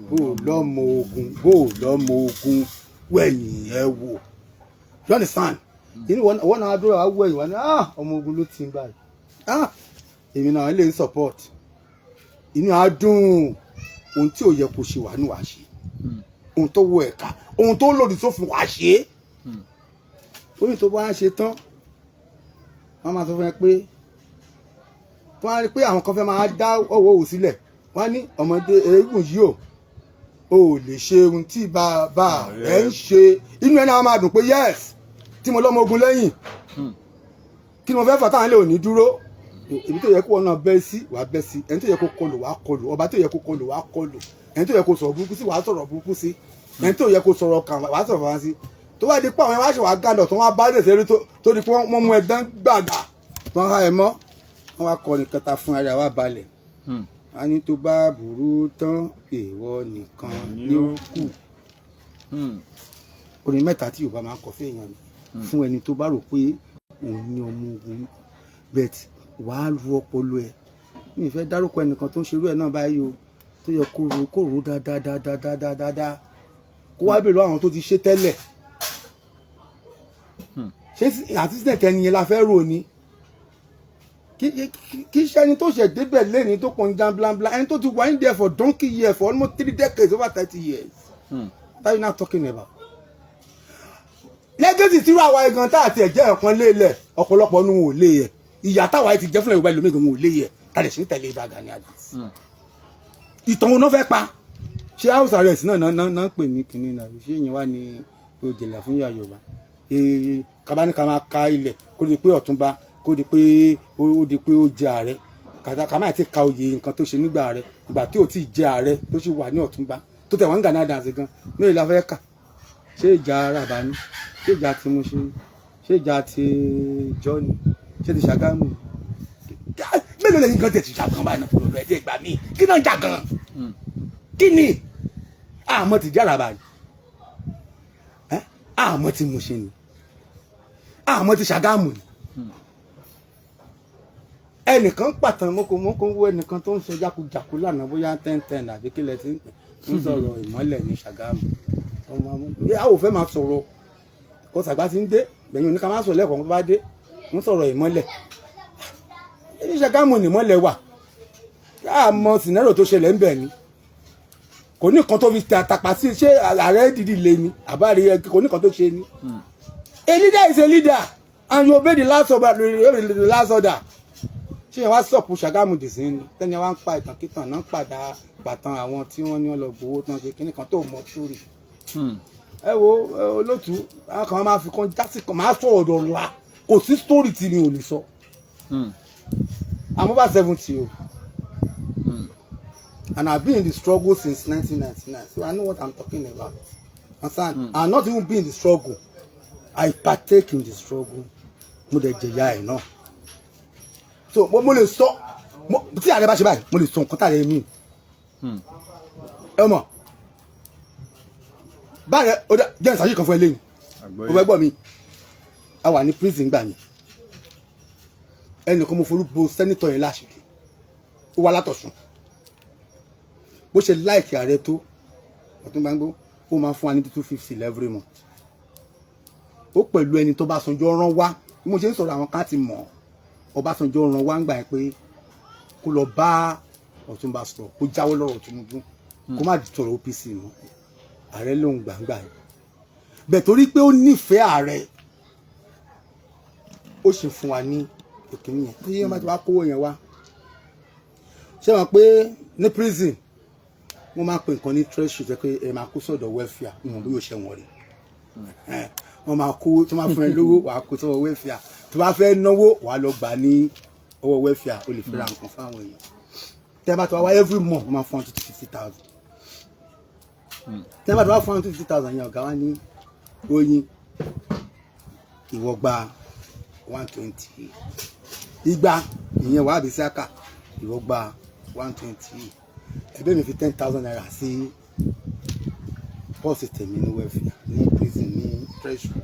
bó o lọ́mọ ogun, bó o lọ́mọ ogun, wẹ̀yìn ẹ wò. You understand? Inú wọn náà dúró, wá wẹ̀yìn, wọn ní, "Ah, ọmọ ogun ló ti ń báyìí. Ah, èmi náà lè ń support." Inú á dùn. Ohun tí ò yẹ kó ṣe wà ní wàá ṣe, ohun tó wọ ẹ̀ka, ohun tó lòdì sófin wàá ṣe é. Oyin tó bá ṣe tán, wọ́n máa sọ fún ẹ pé wọ́n á rí pé àwọn kan fẹ́ máa dá ọwọ́ òwò sílẹ̀. Wọ́n á ní ọmọdé eégún yìí o ò lè ṣe ohun tí bàbá rẹ̀ ń ṣe. Inú ẹ̀ náà máa dùn pé yes, tí mo lọ́mọ ogun lẹ́yìn, kí ni mo fẹ́ fà táwọn ilé ò ní dúró. Ibi tó yẹ kó wọn náà bẹ́ sí, wàá bẹ́ sí. Ẹni tó yẹ kó kọlù, wàá kọlù. Ọba tó yẹ kó kọlù, wàá kọlù. Ẹni tó yẹ kó sọ̀rọ̀ burúkú sí, wàá sọ̀rọ̀ burúkú sí. Ẹni tó yẹ kó sọ̀rọ̀ kàn, wàá sọ̀rọ̀ fún sí. Tó bá di pé àwọn wá ṣe wàá gàdọ̀ tó wá bá dẹ̀ sẹ́rí, tó di pé wọ́n mú ẹdán gbàgbà tó ń há ẹ mọ́, wọ́n wá kọ́ ní kẹta fún ara wa balẹ̀. A ní tó bá burú tán, èèwọ̀ nìkan ni ó kù. Orin mẹ́ta tí Yorùbá máa ń kọ fún èèyàn ni fún ẹni tó bá rò pé òun ní ọmọ ogun bet. Wàá lu ọpọlọ ẹ. Mi ì fẹ́ dárúkọ ẹnìkan tó ń ṣerú ẹ̀ náà báyìí o, tó yẹ kó ro, kó ro dáadáa dáadáa dáadáa dáadáa, kó wá bèèrè lọ́wọ́ àwọn tó ti ṣe tẹ́lẹ̀. Ṣé àtúntẹ̀ ẹni yẹn la fẹ́ rò ni? Kí ṣe ẹni tó ṣẹ̀ débẹ̀ lẹ́ni tó kàn já blanbla, ẹni tó ti wà ní there for donkey year, for almost 3 decades, over 30 years. What are you now talking about? Legacy tí àwa igan tá àti ẹ̀jẹ̀ ẹ̀kan lélẹ̀, ọ̀pọ̀lọpọ̀ nu wọn ò lé yẹ. Ìyá táwa yìí ti jẹ́ fúnlẹ̀ Yorùbá ìlú mi gan wọn ò lé yẹ, tá lè ṣe ń tẹ̀lé Ìbà Gani Adams. Ìtàn wọn náà fẹ́ pa? Ṣé house arrest náà náà náà ń pè ní kinní náà? Ṣé ìyẹn wá ní òjèlà fún ìyá Yorùbá? Ee, kaba ní ká máa ka ilẹ̀ kó di pé ọ̀túnba, kó di pé ó di pé ó jẹ ààrẹ, kàtà ká máa ti ka oyè nǹkan tó ṣe nígbà rẹ, ìgbà tí ò tí ì jẹ ààrẹ, tó sì wà ní ọ̀túnba, tó tẹ̀ wọ́n ń Gani Adams gan, mélòó la fẹ́ kà? Ṣé ìjà Araba ni? Ṣé ìjà ti Mushin ni? Ṣé ìjà ti Jọ́ni? Ṣé ti Ṣàgámù? Mélòó lẹ́yìn kan tẹ̀ ti jà gan báyìí náà? Fún ẹ̀ gbà mí, kí náà jà gan? Kí ni àmọ́ ti jẹ́ Araba ni? Àmọ́ ti Mushin ni? Àmọ́ ti Ṣàgámù ni? Ẹnìkan pàtàn mọ́kò mọ́kò ń wo ẹnìkan tó ń sọ jákujàku lánàá, bóyá 10 10 àbí kílẹ̀ tí ń pè. Ń sọ̀rọ̀ ìmọ́lẹ̀ ní Ṣàgámù. Ọmọ a ò fẹ́ máa sọ̀rọ̀ kó sàgbà ti ń dé gbẹ̀yìn oníkà máa sọ̀rọ̀ lẹ́kọ̀ọ́ tó bá dé. Ń sọ̀rọ̀ ìmọ́lẹ̀ ní Ṣàgámù ní ìmọ́lẹ̀ wà. A mọ scenario tó ṣẹlẹ̀ ń bẹ̀ ni. Kò ní nǹkan tó fi tàpá sí. Ṣé ààrẹ dìdí lé ni àbárí? Kò ní nǹkan tó ṣe ni. A leader is a leader and you obey the last order, the last order. Ṣé yẹn wá sọ̀pù Ṣàgámù dìsín ni? Tẹ́ni wá ń pa ìtànkítàn náà, ń padà pàtàn àwọn tí wọ́n ní wọ́n lọ gbowó tán, ṣe kíní kan tó mọ sórí. Ẹ wo olótú, àwọn kan máa fi kan jásí kan máa sọ ọ̀dọ̀ ọ̀la. Kò sí story tí mi ò lè sọ. I'm over 70 o and I've been in the struggle since 1999, so I know what I'm talking about, understand? And not even be in the struggle, I partake in the struggle. Mo dẹ̀ jẹ̀yà ẹ̀ náà, so mo lè sọ tí ààrẹ bá ṣe báyìí, mo lè sọ nǹkan tààrẹ mi. Ẹ mọ̀ báyìí, ó dá jẹ́ ìsàyè kan fún ẹ lẹ́yìn. Àgbọ́yé. Ó fẹ́ gbọ́ mi. A wà ní prison gbà mí, ẹnìkan, mo forúkọ bo senator yẹn láṣìírí, ó wá látọ̀sùn. Bó ṣe like ààrẹ tó, ọ̀tún gbàngbó, ó máa fún wa ní 250 every month. Ó pẹ̀lú ẹni tó Básanjọ́ rán wá. Bí mo ṣe ń sọ̀rọ̀, àwọn kan ti mọ̀. Ọbásanjọ́ rán wá ń gbà yẹn pé kó lọ bá Ọ̀túnba sọ̀rọ̀, kó jáwọ́ lọ́rọ̀ Tinubu, kó má sọ̀rọ̀ OPC mọ́. Ààrẹ lòun gbàǹgbà yẹn bẹ́ẹ̀, torí pé ó nífẹ̀ẹ́ ààrẹ, ó sì fún wa ní ìkíní yẹn. Tí wọ́n bá ti wá kówó yẹn wá, ṣé wọn pé ní prison wọ́n máa ń pè nǹkan ní treasury, jẹ́ pé ẹ máa kó sọ̀dọ̀ welfare. Ìwọ̀n bí yóò ṣe wọ̀n rí, wọ́n máa kó tó máa fún ẹ lówó, wàá kó sọ́wọ́ welfare. Tó bá fẹ́ náwó, wàá lọ gbà ní ọwọ́ welfare, o lè fi ra nǹkan fáwọn èèyàn. Tẹ́ bá ti wá wá every month, wọ́n máa fún 250,000. Tẹ́ bá ti wá fún 250,000 yẹn, ọ̀gá wa ní oyin, ìwọ gba 120, igba ìyẹn wàá bí sáká, ìwọ gba 120, ẹgbẹ́ mi fi ₦10,000 sí purse tèmi ní welfare ní prison, ní treasury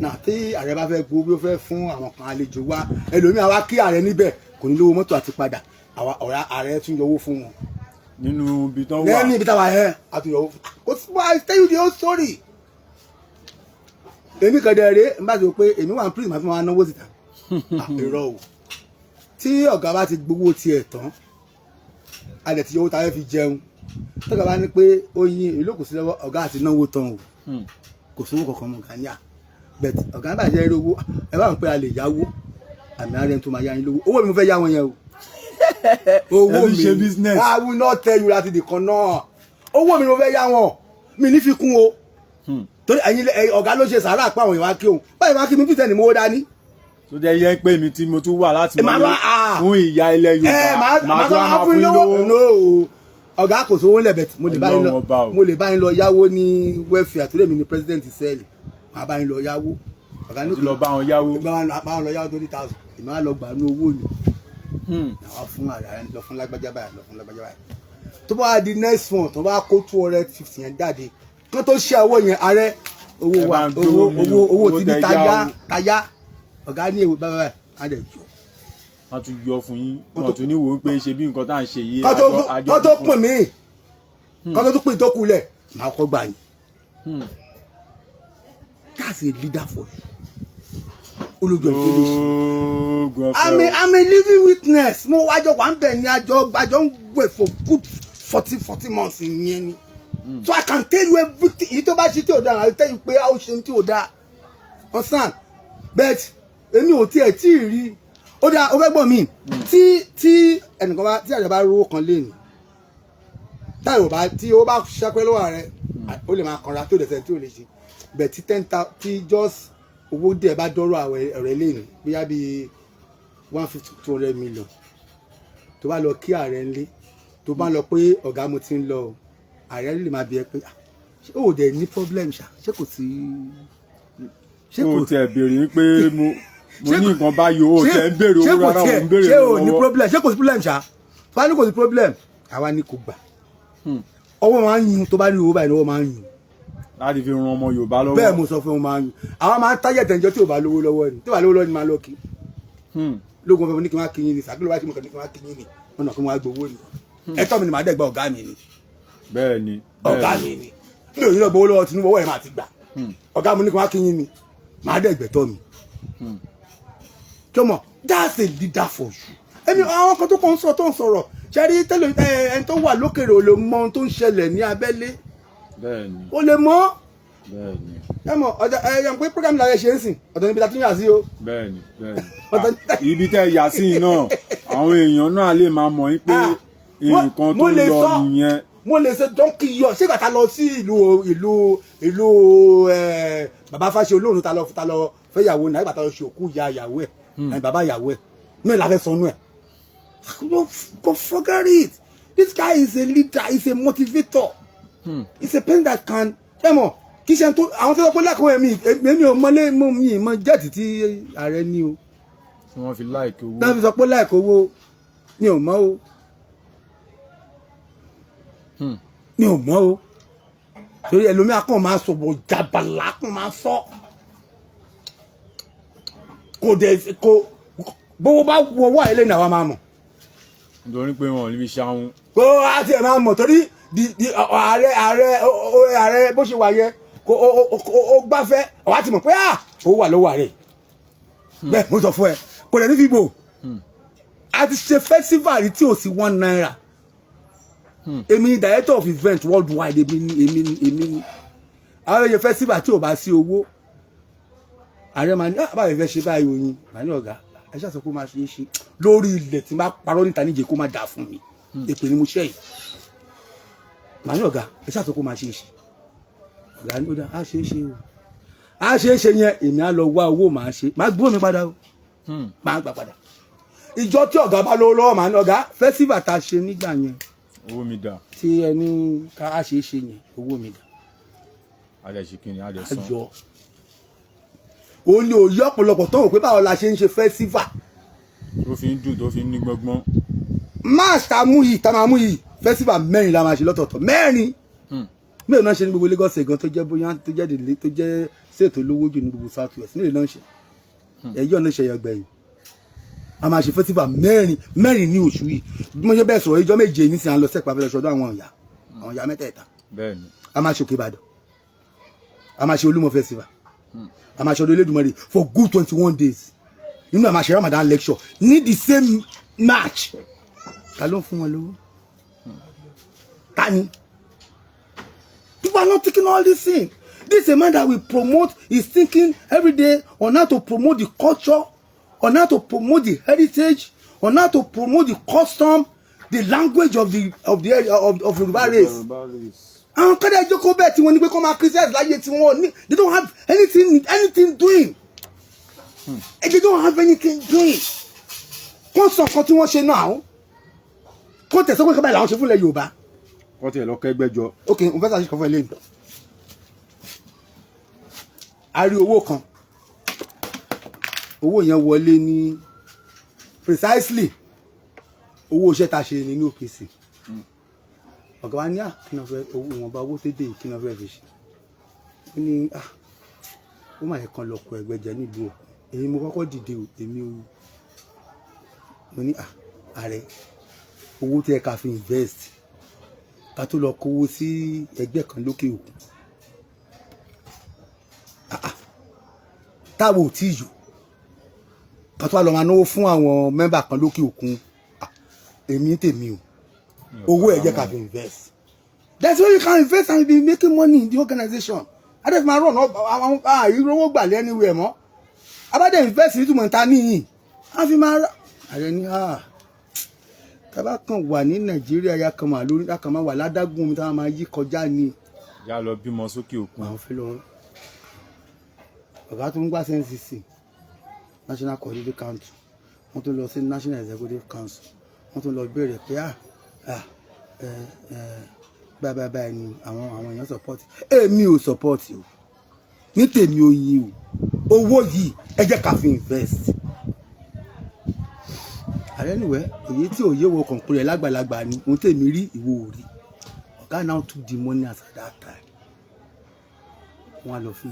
náà. Tí ààrẹ bá fẹ́ gbowó, bí ó fẹ́ fún àwọn kan, àlejò wa, ẹlòmíà wá kí ààrẹ níbẹ̀, kò ní lówó mọ́tò àti padà, àwa ọ̀rá ààrẹ tún yọwó fún wọn. Nínú ibi tán wà. Lẹ́yìn ibi táwa ẹ̀ àtúnyọ̀wó fún kò sí. I tell you the whole story. Èmi kẹ̀dẹ̀ rèé, n bá ti rò pé èmi wà ní prison, máa fi máa náwó síta. Irọ́ o. Tí ọ̀gá bá ti gbowó tiẹ̀ tán, a lè ti yọ owó tá a fẹ́ fi jẹun. Tọ́gà bá ní pé oyin ìlú kò sí lọ́wọ́ ọ̀gá àti náwó tán o, kò sówó kankan mọ́ gàníà. But ọ̀gá nígbà jẹ́ eré owó, ẹ bá wọn pé a lè yáwó, àmì àárẹ̀ tó máa yá yín lówó. Owó mi mo fẹ́ yá wọn yẹn o, owó Ẹ fi mi. ṣe business. I will not tell you láti dìkan náà. Owó mi mo fẹ́ yá wọn, mi ní fi kún o, torí ẹ̀yin ọ̀gá ló ṣe sàárà pé àwọn èèyàn wá kí òun báyìí, wá kí mi bí tẹ̀ ní mo dání. Tó jẹ́ yẹ pé mi tí mo tún wà láti Ẹ máa mọ́lé wá, ah. fún ìyá ilẹ̀ ẹ Yorùbá, máa màá máa tún wá máa fún yín lówó. No, ọ̀gá, kò sówó lẹ̀, bẹ̀ mo lè bá yín lọ. Ọlọ́run ọba o. Mo lè bá yín lọ yáwó ní welfare, àtúrò mi ní president cell, máa bá yín lọ yáwó. Ọ̀gá ní Ti lọ bá wọn yáwó. Bá wọn lọ yáwó 20,000, èmi á lọ gbà ní owó mi àwọn fún ààrẹ, lọ fún lágbájá báyìí, lọ fún lágbájá báyìí. Tó bá wá di next one, tó bá kó 250 yẹn jáde, kí wọ́n tó ṣe owó yẹn, ààrẹ, owó Ẹ wa, bá ń owó gbówó mi owó o, owó owó tí ní tẹ yá táyà o. táyà. Ọ̀gá ní èwo báyìí báyìí, á dẹ̀ jọ. Wọ́n tún yọ fún yín, wọ́n tún ní wò ó pé ṣe bí nǹkan tá à ń ṣe yìí. Kọ́ tó pín mí, kọ́ tó tún pín tó kulẹ̀, màá kọ́ gbà yín. That's a leader for you. Olójú ẹ̀ tó lè ṣe. Oògùn ọ̀fẹ́ I'm a o. I'm a living witness. Mo wájọ wà ń bẹ̀ ní àjọ ń gbé for good 40 months yẹn ni, so I can tell you everything. Èyí tó bá ṣe tí ò dáa, I tell you pé a ó ṣe tí ò dáa, understand? But èmi ò tiẹ̀ tí ì rí. Ó dáa, ó fẹ́ gbọ́n mi. Tí ẹnìkan bá, tí àjọba rówó kan lé ní táyọ̀ bá, tí ó bá ṣẹ́pẹ́ lọ́wọ́ rẹ̀, ó lè máa kanra tó dẹ̀sẹ̀ tí ò lè ṣe. But tí ten thousand, tí just owó díẹ̀ bá dọ́rọ̀ àwọn ọ̀rẹ́ lé ní bóyá bíi 150, 200 million, tó bá lọ kí ààrẹ ńlé, tó bá lọ pé ọ̀gá, mo ti ń lọ o, ààrẹ lè máa bi ẹ pé, "Ah, ṣé o dẹ̀ ní problem ṣá? Ṣé kò sí, ṣé O kò tiẹ̀ béèrè pé mo ní nǹkan báyìí, o tiẹ̀ ń béèrè ṣé owó kò rárá, o tiẹ̀ ń béèrè ṣé o ní lọ́wọ́. problem? Ṣé kò sí problem ṣá?" Tó bá ní kò sí problem, àwa ní kò gbà. Ọwọ́ máa ń yun. Tó bá ní owó báyìí, ọwọ́ máa ń yun. Láti fi ran ọmọ Yorùbá lọ́wọ́. Bẹ́ẹ̀ mo sọ fún wọn, máa ń yun. Àwọn máa ń tájẹ̀ tẹ̀jọ́ tí ò bá lówó lọ́wọ́ ni. Tí ò bá lówó lọ́wọ́ ni, máa lọ kí lóògùn ọ̀fẹ́. Mo ní kí n wá kí yín ni sàkílò bá kí mo kàn ní kí n wá kí yín ni, wọn náà kí n wá gbowó ni. Ẹ̀tọ́ mi ni, màá dẹ̀ gba ọ̀gá mi ni. Bẹ́ẹ̀ ni. Ọ̀gá mi ni. Mi ò ní lọ gbowó lọ́wọ́ Tinubu, owó ẹ̀ máa ti gbà. Ọ̀gá mi ní kí wọ́n á kí yín ni, màá dẹ̀ gbẹ̀tọ́ mi. Jọmọ, that's a leader for you. Ẹni àwọn kan tó kàn ń sọ tó ń sọ̀rọ̀ ṣe rí tẹ́lẹ̀, ẹni tó wà lókèrè ò lè mọ ohun tó ń ṣẹlẹ̀ ní abẹ́lé. bẹ́ẹ̀ ni Ó lè mọ̀. bẹ́ẹ̀ ni. Ẹ mọ̀ ọ̀dọ̀ ẹ yẹn pé program làwọn ṣe ń sìn, ọ̀dọ̀ níbi tá a tún yà sí o. bẹ́ẹ̀ ni bẹ́ẹ̀ ni. Ọ̀dọ̀ Ah, ibi tẹ́ yà sí yìí náà, àwọn èèyàn náà lè máa mọ̀ yín pé Ah, nǹkan mo tó lè lọ nìyẹn. Mo lè ṣe donkey yọ ṣé kàtà lọ sí ìlú bàbá Fáṣe Olóòrùn, ta lọ fẹ́yàwó náà, ìgbà ta lọ ṣe òkú ìyá ìyàwó ẹ̀, bàbá ìyàwó ẹ̀ náà la fẹ́ sọnù ẹ̀. Go forget it. This guy is a leader, he's a motivator, he's a person that can, ẹ mọ̀, kì í ṣe tó àwọn tó sọ pé lẹ́kọ̀ọ́ ẹ̀mí èmi ò mọ́lé mọ́ mi mọ́ jet tí ààrẹ ní o. Tí wọ́n fi like owó. Náà fi sọ pé láìkó owó, mi ò mọ̀ o. Mi ò mọ̀ o, torí ẹlòmíà kàn máa sọ̀bọ̀ jàbàlá kàn máa sọ, kò dẹ̀ kò gbowó bá wọwọ́ ẹ̀ lẹ́nu, àwa máa mọ̀. Nítorí pé wọn ò ní fi ṣahun. Kó a tiẹ̀ máa mọ̀ torí di ààrẹ bó ṣe wà yẹ kó ó gbáfẹ́, àwa ti mọ̀ pé à ó wà lọ́wọ́ ààrẹ. Bẹ́ẹ̀ mo sọ fún ẹ, kò dẹ̀ ní fi bò. A ti ṣe festival rí tí ò sí ₦1. Èmi ni director of event worldwide, èmi ni àwọn ẹ̀yẹ festival tí ò bá sí owó, ààrẹ máa ní, "Ah, báyìí fẹ́ ṣe báyìí." Oyin màá ní, "Ọ̀gá, ẹ ṣáà sọ pé ó máa ṣe é ṣe lórí ilẹ̀." Tí n bá parọ́ níta níjẹ́, kó má dà fún mi, èpè ni mo ṣe yìí. Màá ní, "Ọ̀gá, ẹ ṣáà sọ pé ó máa ṣe é ṣe." Ọ̀gá ní, "Ó dá, á ṣe é ṣe o, á ṣe é ṣe." Yẹn èmi á lọ wá owó, màá ṣe, màá gbó mi padà o. Màá gbà padà. Ìjọ tí ọ̀gá bá lówó lọ́wọ́, màá ní, "Ọ̀gá, festival tá a ṣe nígbà yẹn Owó mi dà. tí ẹni ká á ṣe é ṣe yẹn, owó mi dà." Adẹ̀ ṣe kí ni, adẹ̀ san. Àjọ òun ni òye ọ̀pọ̀lọpọ̀ tó wò pé báwo la ṣe ń ṣe festival. Tó fi ń dùn, tó fi ń ní gbọ́ngbọ́n. March tá a mú yìí, tá a máa mú yìí, festival mẹ́rin la máa ṣe lọ́tọ̀ọ̀tọ̀, mẹ́rin. Mélòó náà ṣe ní gbogbo Lagos gan, tó jẹ́ bóyá tó jẹ́ délé, tó jẹ́ state lówó jù ní gbogbo South West? Mélòó náà ṣe ẹ̀yọ́ náà ṣe ẹ̀yọ́ gbẹ̀yìn? A máa ṣe festival mẹ́rin mẹ́rin ní oṣù yìí. Bí mo ṣe bẹ́ẹ̀ sọ̀rọ̀, ìjọ 7 nísìnyí, à ń lọ sẹ́pà fẹ́ lọ sọ́dọ̀ àwọn ìyá mẹ́tẹ̀ẹ̀ta. bẹ́ẹ̀ ni A máa ṣe Òkè Ìbàdàn, a máa ṣe Olúmọ festival, a máa ṣe ọdún Elédùmarè for good 21 days nínú, a máa ṣe Ramadan lecture ní the same March. Ta ló ń fún wọn lówó? Ta ni? People are not taking all this thing. This is a man that will promote his thinking every day on how to promote the culture, on how to promote the heritage, on how to promote the custom, the language of the area of Yoruba race. Àwọn kọ́dà ìjókòó bẹ́ẹ̀ tí wọ́n ní pé kọ́ máa criticize láyé tí wọ́n ní, they don't have anything doing. They don't have anything doing. Kó sọ nǹkan tí wọ́n ṣe náà, kó tẹ̀sán pé kọ́báyìí làwọn ṣe fúnlẹ̀ Yorùbá. Kọ́ tiẹ̀ lọ kẹ́gbẹ́jọ. Ok, n fẹ́ sàṣìkò fún ẹ lẹ́nu. A rí owó kan, owó yẹn wọlé ní precisely owó iṣẹ́ tá a ṣe nínú OPC. Ọ̀gá wa ní, à kí ni wọ́n fẹ́ owó ìwọ̀nba owó tó dé yìí, kí ni wọ́n fẹ́ fi ṣe? Ó ní, à ó mà yẹ kan lọ kọ ẹgbẹ́ jẹ nílùú òkun. Èmi mo kọ́kọ́ dìde o, èmi o. Mo ní, à ààrẹ, owó tí ẹ ká fi invest, ká tó lọ kówó sí ẹgbẹ́ kan lókè òkun. Ah, ah. Táwo ò tí ì yò, ká tó wá lọ máa náwó fún àwọn member kan lókè òkun. Ah, èmi tèmi o, owó ẹ̀ jẹ́ ká fi invest. That's why you can invest and be making money in the organization. Adé fi máa run àwọn àìrówó gbà anywhere mọ́ abádé invest nítumọ̀ ta níyìn á fi máa rà. Ààrẹ ní, ah, tábà kan wà ní Nàìjíríà, ya kan máa lórí, ya kan máa wà ládágún omi táwọn máa yí kọjá ni. Yá lọ bímọ sókè òkun. Àwọn fẹ́ lọ. Ọ̀gá tó ń gbà NCC, National Coordinating Council, wọ́n tún lọ sí National Executive Council, wọ́n tún lọ béèrè pé, ah ah, ẹ ẹ, báyìí báyìí báyìí ni àwọn èèyàn support. Èmi ò support o, ní tèmi ò yin o. Owó yìí, ẹ jẹ́ ká fi invest. Ààrẹ nìwẹ́ èyí tí òye wo kàn pé rẹ̀ lágbàlagbà ni ohun tèmi rí, ìwọ ò rí. Ọ̀gá now took the money as at that time, wọ́n á lọ fi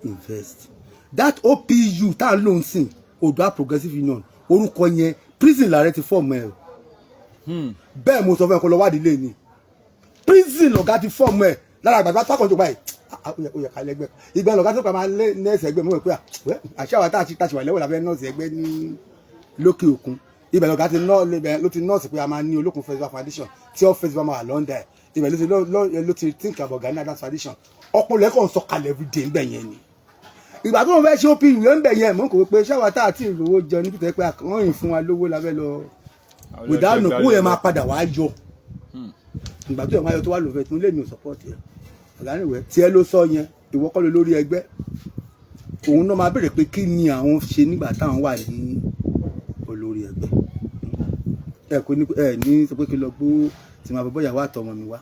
invest that OPU tá à ń lò ń sìn, Oòduà Progressive Union. Orúkọ yẹn, prison làárẹ̀ ti form ẹ̀ o. Bẹ́ẹ̀ mo sọ fún ẹ, kó lọ wádìí lé ní. Prison lọ̀gá ti form ẹ̀ lára àgbàdo àtàkùn tó báyìí. Ah, ó yẹ ká lẹ́gbẹ́ ìgbà lọ̀gá tó kà máa lé nurse ẹgbẹ́ mọ́ ẹ̀ pé à wẹ́, àṣà wa tá a ti wà lẹ́wọ̀ lábẹ́ nurse ẹgbẹ́ ní lókè òkun. Ibẹ̀ lọ̀gá ti nọ́ ibẹ̀ ló ti nurse pé a máa ní Olókun Festival Foundation tí ó festival máa wà London. Ibẹ̀ ló ti ló ti think about Gani Adams Foundation. Ọpọlọ ẹ̀ kàn sọ kalẹ̀ everyday ńbẹ̀ yẹn ni. Ìgbà tó ń fẹ́ ṣe OPU ń bẹ̀ yẹn, mọ̀ kò pé ṣáwa tá a ti rówó jẹun ní pípẹ́ pé wọ́n yìn fún wa lówó lábẹ́ lọ without no kó yẹn máa padà wá yọ. Ìgbà tó yẹ máa yọ tó wà lófẹ́ tí mo lè mi ò support yẹ. Ọ̀gá nìwẹ̀ tiẹ̀ ló sọ yẹn, ìwọ kọ́ ló lórí ẹgbẹ́. Òun náà máa béèrè pé kí ni àwọn ṣe nígbà táwọn wà ní olórí ẹgbẹ́. Ẹ kò ní ẹ ní sọ pé kí n lọ gbó tí màá fi bọ́ ìyàwó àtọmọ mi wá.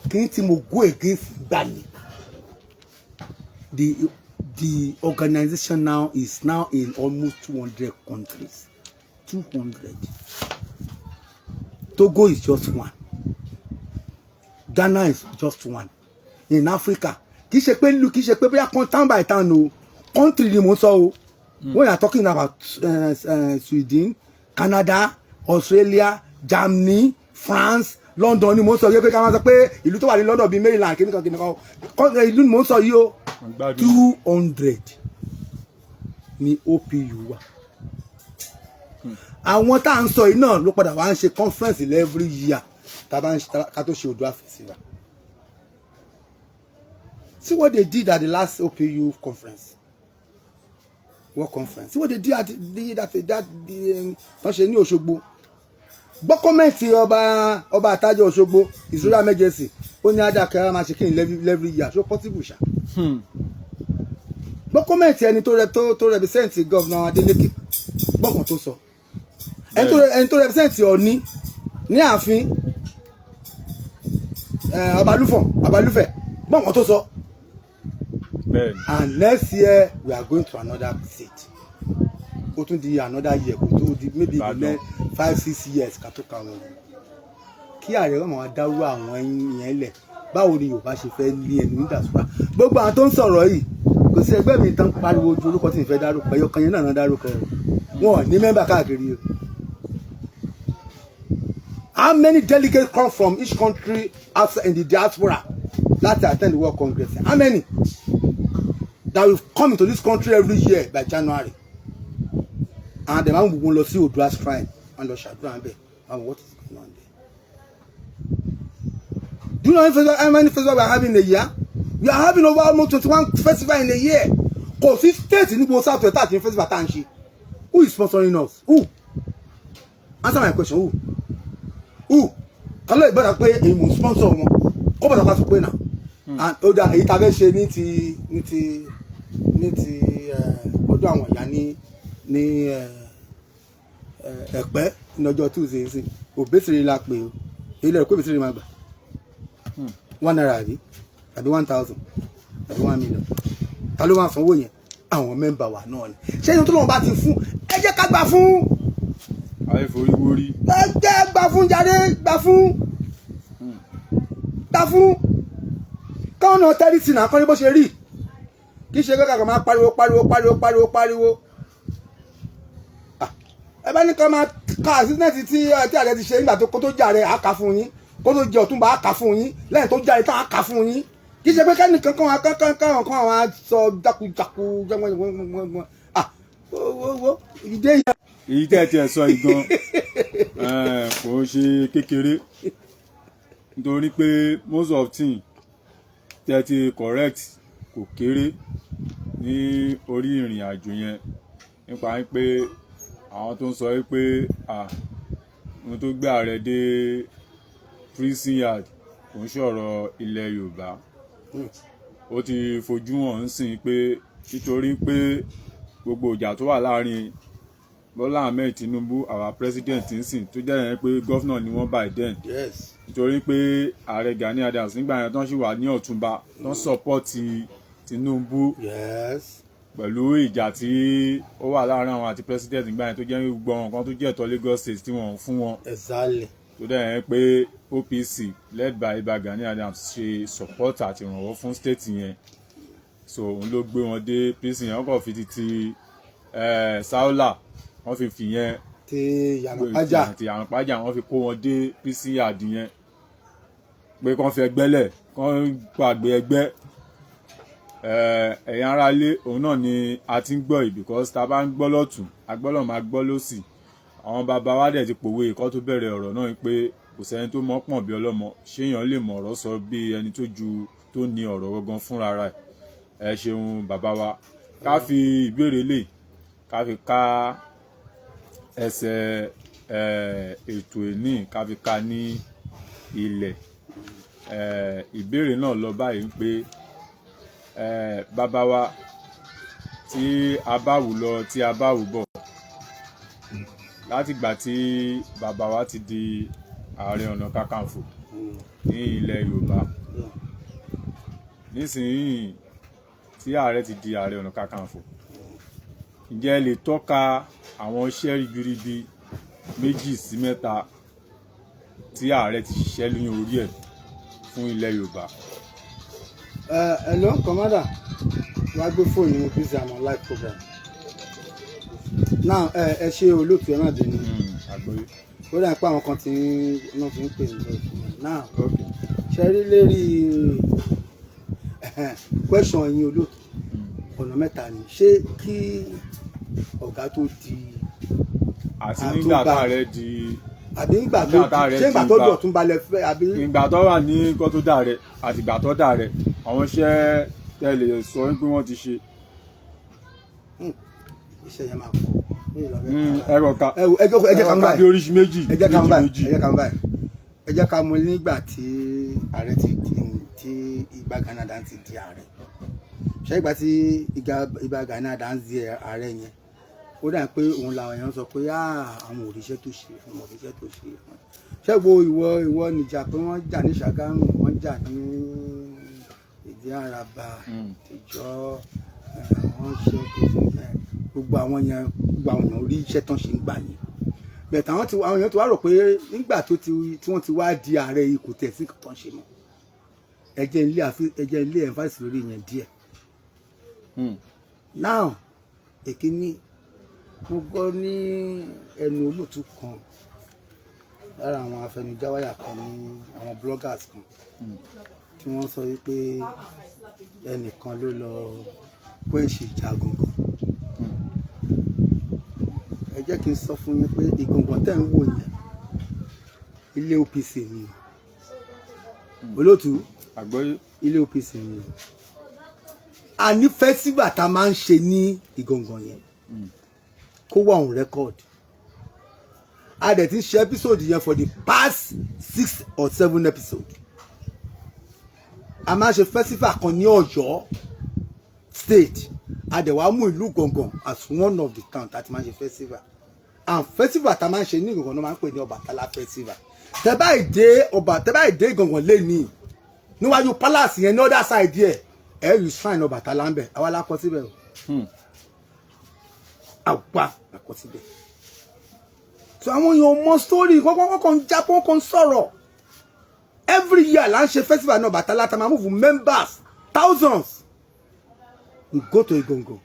Kí n tí mo go against gbà ní the organization now is now in almost 200 countries, 200. Togo is just one, Ghana is just one in Africa. Kì í ṣe pé lu, kì í ṣe pé bóyá kan town by town o, country ni mo ń sọ o. When you are talking about Sweden, Canada, Australia, Germany, France, London ni mo ń sọ yìí, pé ká máa sọ pé ìlú tó wà ní London bíi Maryland, kìnìkan kìnìkan, ìlú ni mo ń sọ yìí o. 200 ní OPU wa. Àwọn tá à ń sọ yìí náà ló padà wá ń ṣe conference every year tá a bá ń ṣe ká tó ṣe Oòduà Festival. See what they did at the last OPU conference, world conference. See what they did at the that that the wọ́n ṣe ní Òṣogbo. Gbọ́ comment ọba àtàjọ Òṣogbo, His Royal Majesty, ó ní adakẹ́ máa ṣe kí ni every year, ṣó possible ṣá? Gbọ́ comment ẹni tó rẹ tó represent Governor Adeleke, gbọ́kàn tó sọ, ẹni tó represent Ọ̀ní ní ààfin, Ọbalúfọ̀n Ọbalúfẹ̀, gbọ́kàn tó sọ. And next year we are going to another state. Ó tún di another year, kó tó di maybe the next 5-6 years ká tó ka wọn. Kí ààrẹ wọn máa dárú àwọn yẹn lẹ̀, báwo ni Yorùbá ṣe fẹ́ ní ẹnu ní diaspora? Gbogbo àwọn tó ń sọ̀rọ̀ yìí, kò sí ẹgbẹ́ mi tán pariwo ju orúkọ tí n fẹ́ dárúkọ ẹyọ kan yẹn náà dárúkọ. Wọn ò ní member káàkiri o. How many delegates come from each country outside in the diaspora láti attend the World Congress? How many that will come into this country every year by January? And dem máa ń gbogbo lọ sí Oòduà shrine and lọ ṣàdúrà ńbẹ̀. And what is going on there? Do you know how many festival we are having in a year? We are having over almost 21 festival in a year. Kò sí state ní gbogbo South West àti festival tá à ń ṣe. Who is sponsoring us? Who? Answer my question. Who? Who? Kálọ̀ ìgbọ́dọ̀ pé èyí mò ń sponsor wọn kó bọ̀dọ̀ ká sọ pé náà. And ó dà, èyí tá a fẹ́ ṣe ní ti ọdún àwọn ìyá ní Ẹ̀pẹ́ ní ọjọ́ Tuesday sí, Òbésìrè la pè o. Èyí lẹ́rù pé Òbésìrè máa gbà ₦1 àbí 1,000 àbí 1 million. Ta ló máa sanwó yẹn? Àwọn member wa náà ni. Ṣé inú tó lọ́wọ́ bá ti fún ẹ, jẹ́ ká gbà fún. Ayé forí wórí. Ẹ jẹ́ gbà fún jáde, gbà fún, gbà fún, káwọn náà tẹ́lí sí náà kọ́ ní bó ṣe rí. Kì í ṣe pé kàkà máa pariwo pariwo pariwo pariwo pariwo. Ah, ẹ bá ní ká máa ka assistant tí ààrẹ ti ṣe nígbà tó kó tó jàre, á kà fún yín. Kó tó jẹ ọ̀túnba, á kà fún yín. Lẹ́yìn tó jàre tán, á kà fún yín. Kì í ṣe pé kẹ́nìkan kan kan kan kan àwọn sọ jákujáku gbọ́ngbọ́ngbọ́ngbọ́n. Ah, wo wo wo ìdè yẹn. Èyí tẹ́ ẹ tiẹ̀ sọ yìí gan kò ń ṣe kékeré, nítorí pé most of thing tẹ́ ti correct kò kéré ní orí ìrìn àjò yẹn, nípa pé àwọn tó ń sọ pé ah, ohun tó gbé ààrẹ dé prison yard kò ń ṣọ̀rọ̀ ilẹ̀ Yorùbá. Ó ti fojú hàn ń sìn pé nítorí pé gbogbo ìjà tó wà láàrin Bọ́lá Ahmed Tinubu, our president ń sìn, tó jẹ́ yẹn pé governor ni wọ́n by then, nítorí pé ààrẹ Gani Adams nígbà yẹn tó ń ṣì wà ní ọ̀túnba tó ń support Tinubu pẹ̀lú ìjà tí ó wà láàrin àwọn àti president nígbà yẹn, tó jẹ́ gbogbo àwọn nǹkan tó jẹ́ ẹ̀tọ́ Lagos State tí wọ́n ń fún wọn, tó dẹ̀ yẹn pé OPC led by Ìbà Gani Adams ṣe support àti ìrànwọ́ fún state yẹn. So òun ló gbé wọn dé prison yẹn. Wọ́n kàn fi ti Saola, wọ́n fi fìyẹn. Àti Ìyànà Ìpájà. Àti Ìyànà Ìpájà, wọ́n fi kó wọn dé prison yard yẹn pé kán fi ẹgbẹ́ lẹ̀, kán gbàgbé ẹgbẹ́. Ẹ̀yin ará ilé, òun náà ni a ti ń gbọ́ yìí, because tá a bá ń gbọ́ lọ́tún, a gbọ́dọ̀ máa gbọ́ lọ́sì. Àwọn bàbá wa dẹ̀ ti pòwe ìkọ́ tó bẹ̀rẹ̀ ọ̀rọ̀ náà pé kò sẹ́ni tó mọ̀ pọ̀n bí ọlọ́mọ, ṣéèyàn lè mọ̀ ọ̀rọ̀ sọ bí ẹni tó ju tó ní ọ̀rọ̀ gangan fúnra rẹ̀. Ẹ ṣeun, bàbá wa. Ká fi ìbéèrè lè ká fi ká ẹsẹ̀ ètò ìní, ká fi ká ní ilẹ̀. Ìbéèrè náà lọ báyìí pé, bàbá wa, tí a bá wù lọ, tí a bá wù bọ̀, látìgbà tí bàbá wa ti di Ààrẹ Ọ̀nà Kakanfò ní ilẹ̀ Yorùbá nísìnyìí, tí ààrẹ ti di Ààrẹ Ọ̀nà Kakanfò, ǹjẹ́ ẹ lè tọ́ka àwọn iṣẹ́ ribiribi 2 sí 3 tí ààrẹ ti ṣiṣẹ́ ní orí ẹ̀ fún ilẹ̀ Yorùbá? Hello, commander, wàá gbé fóònù mi, busy, I'm on live program now. Ẹ ṣe, olóòtú, ẹ má bínú. Àgbọ́yé. Ó dà pé àwọn kan ti ń náà fi ń pè mí lọ now. Ok. Ṣe rí lérí question yín, olóòtú, ọ̀nà mẹ́ta ni. Ṣé kí ọ̀gá tó di Àti nígbà Àtúnbà. tá ààrẹ di àbí nígbà tó Nígbà tá ààrẹ ṣé ìgbà di tó dọ̀tún balẹ̀ fẹ́ àbí? Ìgbà tó wà ní nǹkan tó dà rẹ àti ìgbà tó dà rẹ, àwọn iṣẹ́ tẹ́ lè sọ wípé wọ́n ti ṣe. Iṣẹ́ yẹn máa pọ̀ ní ìlọrin. Ẹ rọ ká. Ẹ wo, ẹ jẹ́ ká mú ẹ rọ ká bí báyìí. oríṣi méjì. Ẹ jẹ́ ká mú méjì báyìí. méjì. Ẹ jẹ́ ká mú báyìí. Ẹ jẹ́ ká mú nígbà tí ààrẹ ti di, tí Ìbà Gani Adams ti di ààrẹ. Ṣé ìgbà tí Ìbà Gani Adams di ààrẹ yẹn, ó dà pé òun làwọn èèyàn sọ pé, "Ah, àwọn òrìṣẹ́ tó ṣe, àwọn òrìṣẹ́ tó ṣe." Ṣé wo ìwọ níjà pé wọ́n jà ní Ṣàgámù, wọ́n jà ní Ìdí Àràbà, ìjọ wọ́n ṣe gbogbo àwọn yẹn, gbogbo àwọn èèyàn orí iṣẹ́ tán ṣe ń gbà yẹn bẹ̀tẹ̀. Àwọn èèyàn ti wá rò pé nígbà tó ti tí wọ́n ti wá di ààrẹ yìí, kò tẹ̀ sí nǹkan tó ń ṣe mọ́. Ẹ jẹ́ ilé emphasis lórí yẹn díẹ̀. Now, èkíní, mo gbọ́ ní ẹnu olóòtú kan lára àwọn afẹnujáwáyà kan ní àwọn bloggers kan tí wọ́n sọ wípé ẹnìkan ló lọ quench ìjà gangan. Ẹ jẹ́ kí n sọ fún yín pé Ìgangan tẹ́ ń wò yẹn, ilé OPC ni o, olóòtú. Àgbọ́yé. Ilé OPC ni o. A ní festival tá a máa ń ṣe ní Ìgangan yẹn, kó wà on record. A dẹ̀ ti ń ṣe episode yẹn for the past six or seven episode. A máa ń ṣe festival kan ní Ọ̀yọ́ State, a dẹ̀ wá mú ìlú Ìgangan as one of the town tá a ti máa ń ṣe festival, and festival tá a máa ń ṣe ní Ìgangan náà máa ń pè ní Ọbàtálá festival. Tẹ́ báyìí dé ọba, tẹ́ báyìí dé Ìgangan lé ní níwájú palace yẹn, ní other side yẹ, ẹ rí shrine Ọbàtálá ń bẹ. Àwa la kọ́ síbẹ̀ o. Àwa la kọ́ síbẹ̀. So àwọn èèyàn mọ story kọ́kọ́ kọ́kọ́ ń jábọ́ kọ́ ń sọ̀rọ̀. Every year là ń ṣe festival náà, Ọbàtálá, tá máa move members thousands. We go to Ìgangan,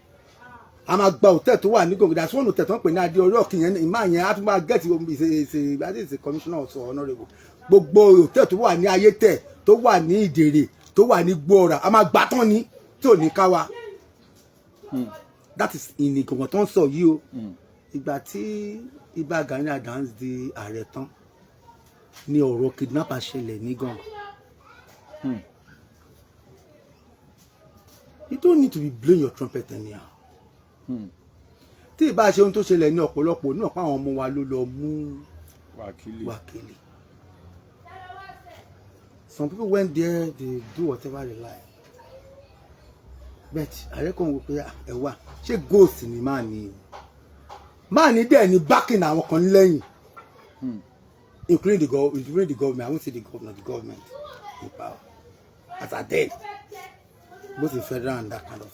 a máa gba hotel tó wà ní Ìgangan. That's one hotel tó ń pè ní Adé Orí Ọ̀kìn yẹn. Ìmá yẹn a tún máa get ìṣe commissioner of honourable. Gbogbo hotel tó wà ní Ayétẹ̀, tó wà ní Ìdèrè, tó wà ní Gbóọ̀rà, a máa gbà tán ní tí ò ní ká wa. That is in Ìgangan tó ń sọ yìí o. Ìgbà tí Ìbà Gani Adams di ààrẹ tán ní ọ̀rọ̀ kidnapper ṣẹlẹ̀ ní Ìgangan. You don't need to be blowing your trumpet anyhow. Tí ìbá ṣe ohun tó ṣẹlẹ̀ ní ọ̀pọ̀lọpọ̀ náà pa àwọn ọmọ wa ló lọ mú Wákìlì. Wákìlì. Some people went there, they do whatever they like, but ààrẹ kan wò pé, "Ah, ẹ wá, ṣé ghost ni máa ní máa ní dẹ̀ ní backing àwọn kan lẹ́yìn, including the government." I won't say the governor, the government in power as at then, both in federal and that kind of.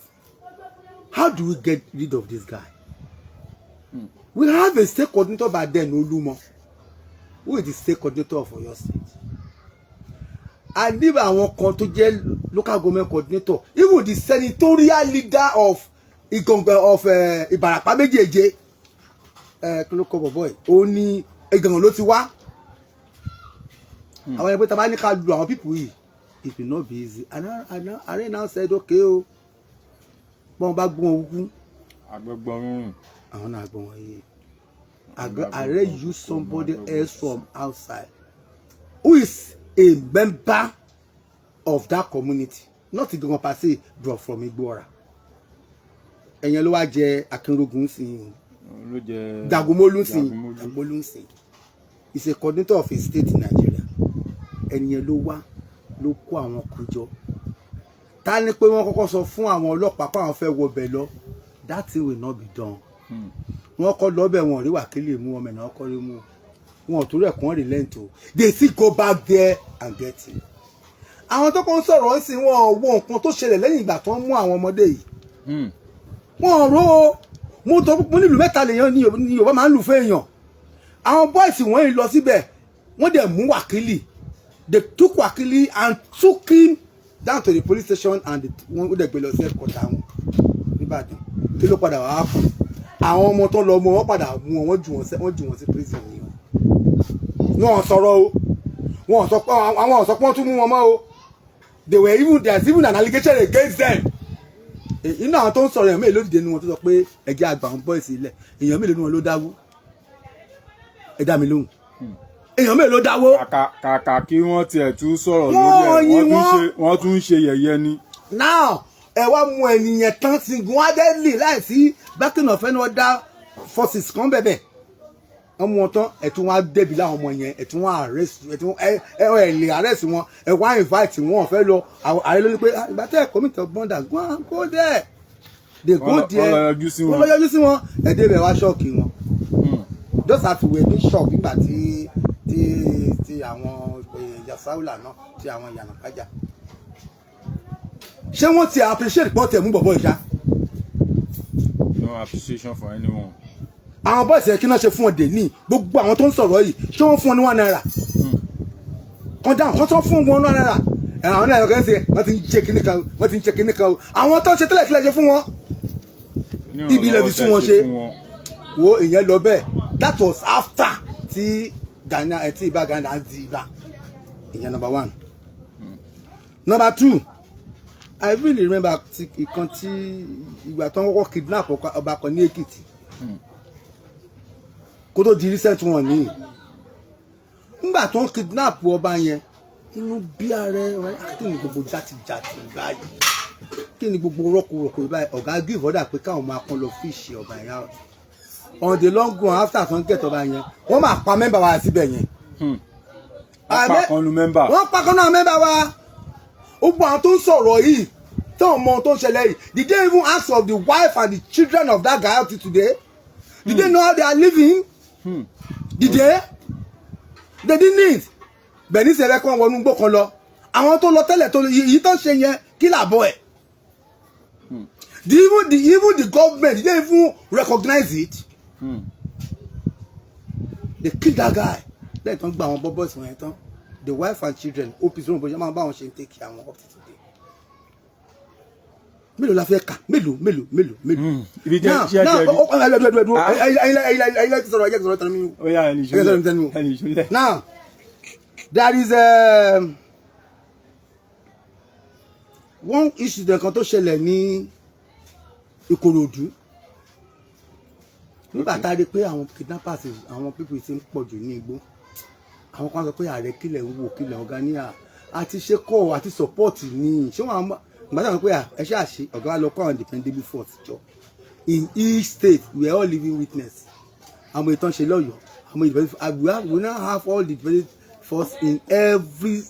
How do we get rid of this guy? We have a state coordinator by then, Olumo, who is the state coordinator of Oyo State. A ní àwọn kan tó jẹ́ local government coordinator, even the senatorial leader of Igangan, of Ìbàràpá méjèèje. Kí ló kọ bọ̀bọ̀ yìí? Ó ní Ìgàngàn ló ti wá. Àwọn ẹgbẹ́ tá a bá ní ká lu àwọn people yìí, it will not be easy. And Ààrẹ now said, okay o, bọ́n bá gbọ́n ogún, Agbẹ́gbọ́n rúrùn. àwọn náà gbọ́n wọn yìí. Ààrẹ use somebody else from outside who is a member of that community, not Ìgàngàn per se, but from Igbóọrà. Ẹ̀yẹn ló wá jẹ Akínrógun sí i. Ló jẹ Dagomolu sí. Dagomolu. Dagomolu sí is a coordinator of a state in Nigeria. Ẹnìyẹn ló wá ló kó àwọn kan jọ. Ta ni pé wọ́n kọ́kọ́ sọ fún àwọn ọlọ́pàá pé àwọn fẹ́ wọbẹ̀ lọ, that thing will not be done. Wọ́n kọ́ lọ́bẹ̀, wọn rí wákìlì mú ọmọ ẹ̀ náà kọ́ rí mú wọn ò torí ẹ̀ kàn relent o. They still go back there and get him. Àwọn tó kàn ń sọ̀rọ̀ ń sìn, wọn ò wo nǹkan tó ṣẹlẹ̀ lẹ́yìn ìgbà tó ń mú àwọn ọmọdé yìí. Wọn ò ró o. Mo tọ́ mo nílùú mẹ́ta lèèyàn ní Yorùbá máa ń lù fún èèyàn. Àwọn boys wọ̀nyí lọ síbẹ̀, wọ́n dẹ̀ mú wákìlì. They took Wákìlì and took him down to the police station and wọ́n dẹ̀ gbé lọ sí headquarter wọn nìbàdàn. Kí ló padà wàá fún àwọn ọmọ tó lọ mú wọn? Padà mú wọn, wọ́n jù wọn sí prison ni o. Wọn ò sọ̀rọ̀ o, wọn ò sọ pé àwọn ò sọ pé wọ́n tún mú wọn mọ́ o. They were even there is even an allegation against them. Inú àwọn tó ń sọ̀rọ̀, èèyàn mélòó dìde nu wọn tó sọ pé ẹ̀jẹ̀ àgbà àwọn boys ilẹ̀? Èèyàn mélòó nu wọn ló dáwó? Ẹ dá mi lóhùn, èèyàn mélòó ló dáwó? Kàkà kí wọ́n tiẹ̀ tún sọ̀rọ̀ Wọ́n lórí ẹ̀, yin wọ́n tún wọ́n. wọ́n tún ń ṣe yẹ̀yẹ́ ni. Now ẹ wá mú ẹnìyẹn tán single handedly láìsí backing of any other forces kan bẹ̀bẹ̀. Wọ́n mú wọn tán, ẹ̀ tún wá débi láwọn ọmọ yẹn, ẹ̀ tún wá arrest, ẹ̀ tún ẹ lè arrest wọn. Ẹ wá invite wọn, fẹ́ lọ. Àwọn ààrẹ ló ní pé, "Ah, ìgbà tẹ́ ẹ̀ commit blunder, go and go there." They go there. Wọ́n lọ yọjú sí Wọ́n wọn. lọ yọjú sí wọn. Ẹ̀ débẹ̀, wá shock wọn, just as we were being shocked nígbà tí àwọn yasaula náà, tí àwọn ìyànà kájà. Ṣé wọ́n ti appreciate pọ́n tẹ̀ mú bọ̀bọ̀ ìṣá? No appreciation for anyone. Àwọn boys yẹn, kí náà ṣe fún ọ dè ní gbogbo àwọn tó ń sọ̀rọ̀ yìí? Ṣé wọ́n fún ọ ní ₦1 kan dáhùn kan tó fún wọn ₦1? Àwọn náà kàn ń ṣe, wọ́n ti ń ṣe kíní kan, wọ́n ti ń ṣe kíní kan o. Àwọn tó ń ṣe tẹ́lẹ̀, kílẹ̀ ṣe fún wọn? Ibi ilẹ̀ fi sún wọn ṣe. Wo ìyẹn lọ bẹ́ẹ̀. That was after tí Ghana ẹ tí Ìbà Ghana di Ìbà. Ìyẹn number one. Number two, I really remember ti ìkan tí ìgbà tó ń kọ́kọ́ kidnap ọba kan ní Èkìtì kó tó di recent one ní. Nígbà tó ń kidnap ọba yẹn, inú bí ààrẹ, kí ni gbogbo játijàti báyìí? Kí ni gbogbo rọ́kùrọ̀kù báyìí? Ọ̀gá give order pé káwọn máa kàn lọ fish ọba yẹn out. On the long run, after tó ń get ọba yẹn, wọ́n máa pa member wa síbẹ̀ yẹn. Wọ́n pa kan nu member. Wọ́n pa kan náà member wa. Gbogbo àwọn tó ń sọ̀rọ̀ yìí, tó ń mọ ohun tó ń ṣẹlẹ̀ yìí, did they even ask of the wife and the children of that guy up to today? Did they know how they are living? Did they? They didn't need bẹ́ẹ̀ ní sẹ́fẹ́ kí wọ́n wọnú gbó kan lọ. Àwọn tó lọ tẹ́lẹ̀ tó yìí tó ń ṣe yẹn, kí làbọ̀ ẹ̀? Even the government, did they even recognize it? They kill that guy. Lẹ́yìn tó ń gba àwọn boys wọ̀nyẹn tán, the wife and children, OPC wọn bóyá máa bá wọn ṣe ń take care àwọn up to today. Mélòó la fẹ́ kà? Mélòó, mélòó, mélòó, mélòó? Ibi jẹ́ Now ṣé now ẹ jẹ́ ọ ẹ ẹ ẹ ẹ ẹ ẹ ẹ ẹ ti sọ̀rọ̀, ẹ jẹ́ sọ̀rọ̀ tán mi. Ó yá, ẹni Ẹ sọ̀rọ̀ tán mi. ìṣúlẹ̀, ẹni ìṣúlẹ̀. Now there is one issue kan tó ṣẹlẹ̀ ní Ìkòròdú nígbà tá a rí i pé àwọn kidnappers, àwọn people ti ń pọ̀ jù ní igbó. Àwọn kan sọ pé ààrẹ, kílẹ̀ ń wò, kílẹ̀ ọ̀gá ní à àti ṣe kọ́ àti support ní ṣé wọn àwọn ìgbà táwọn pé ẹ ṣáà ṣe ọ̀gá wa lọ kọ́ àwọn dependable force jọ in each state. We are all living witness. Àwọn ìtàn ṣe lọ́yọ̀ọ́, àwọn ìdìbò, we now have all the dependable force in every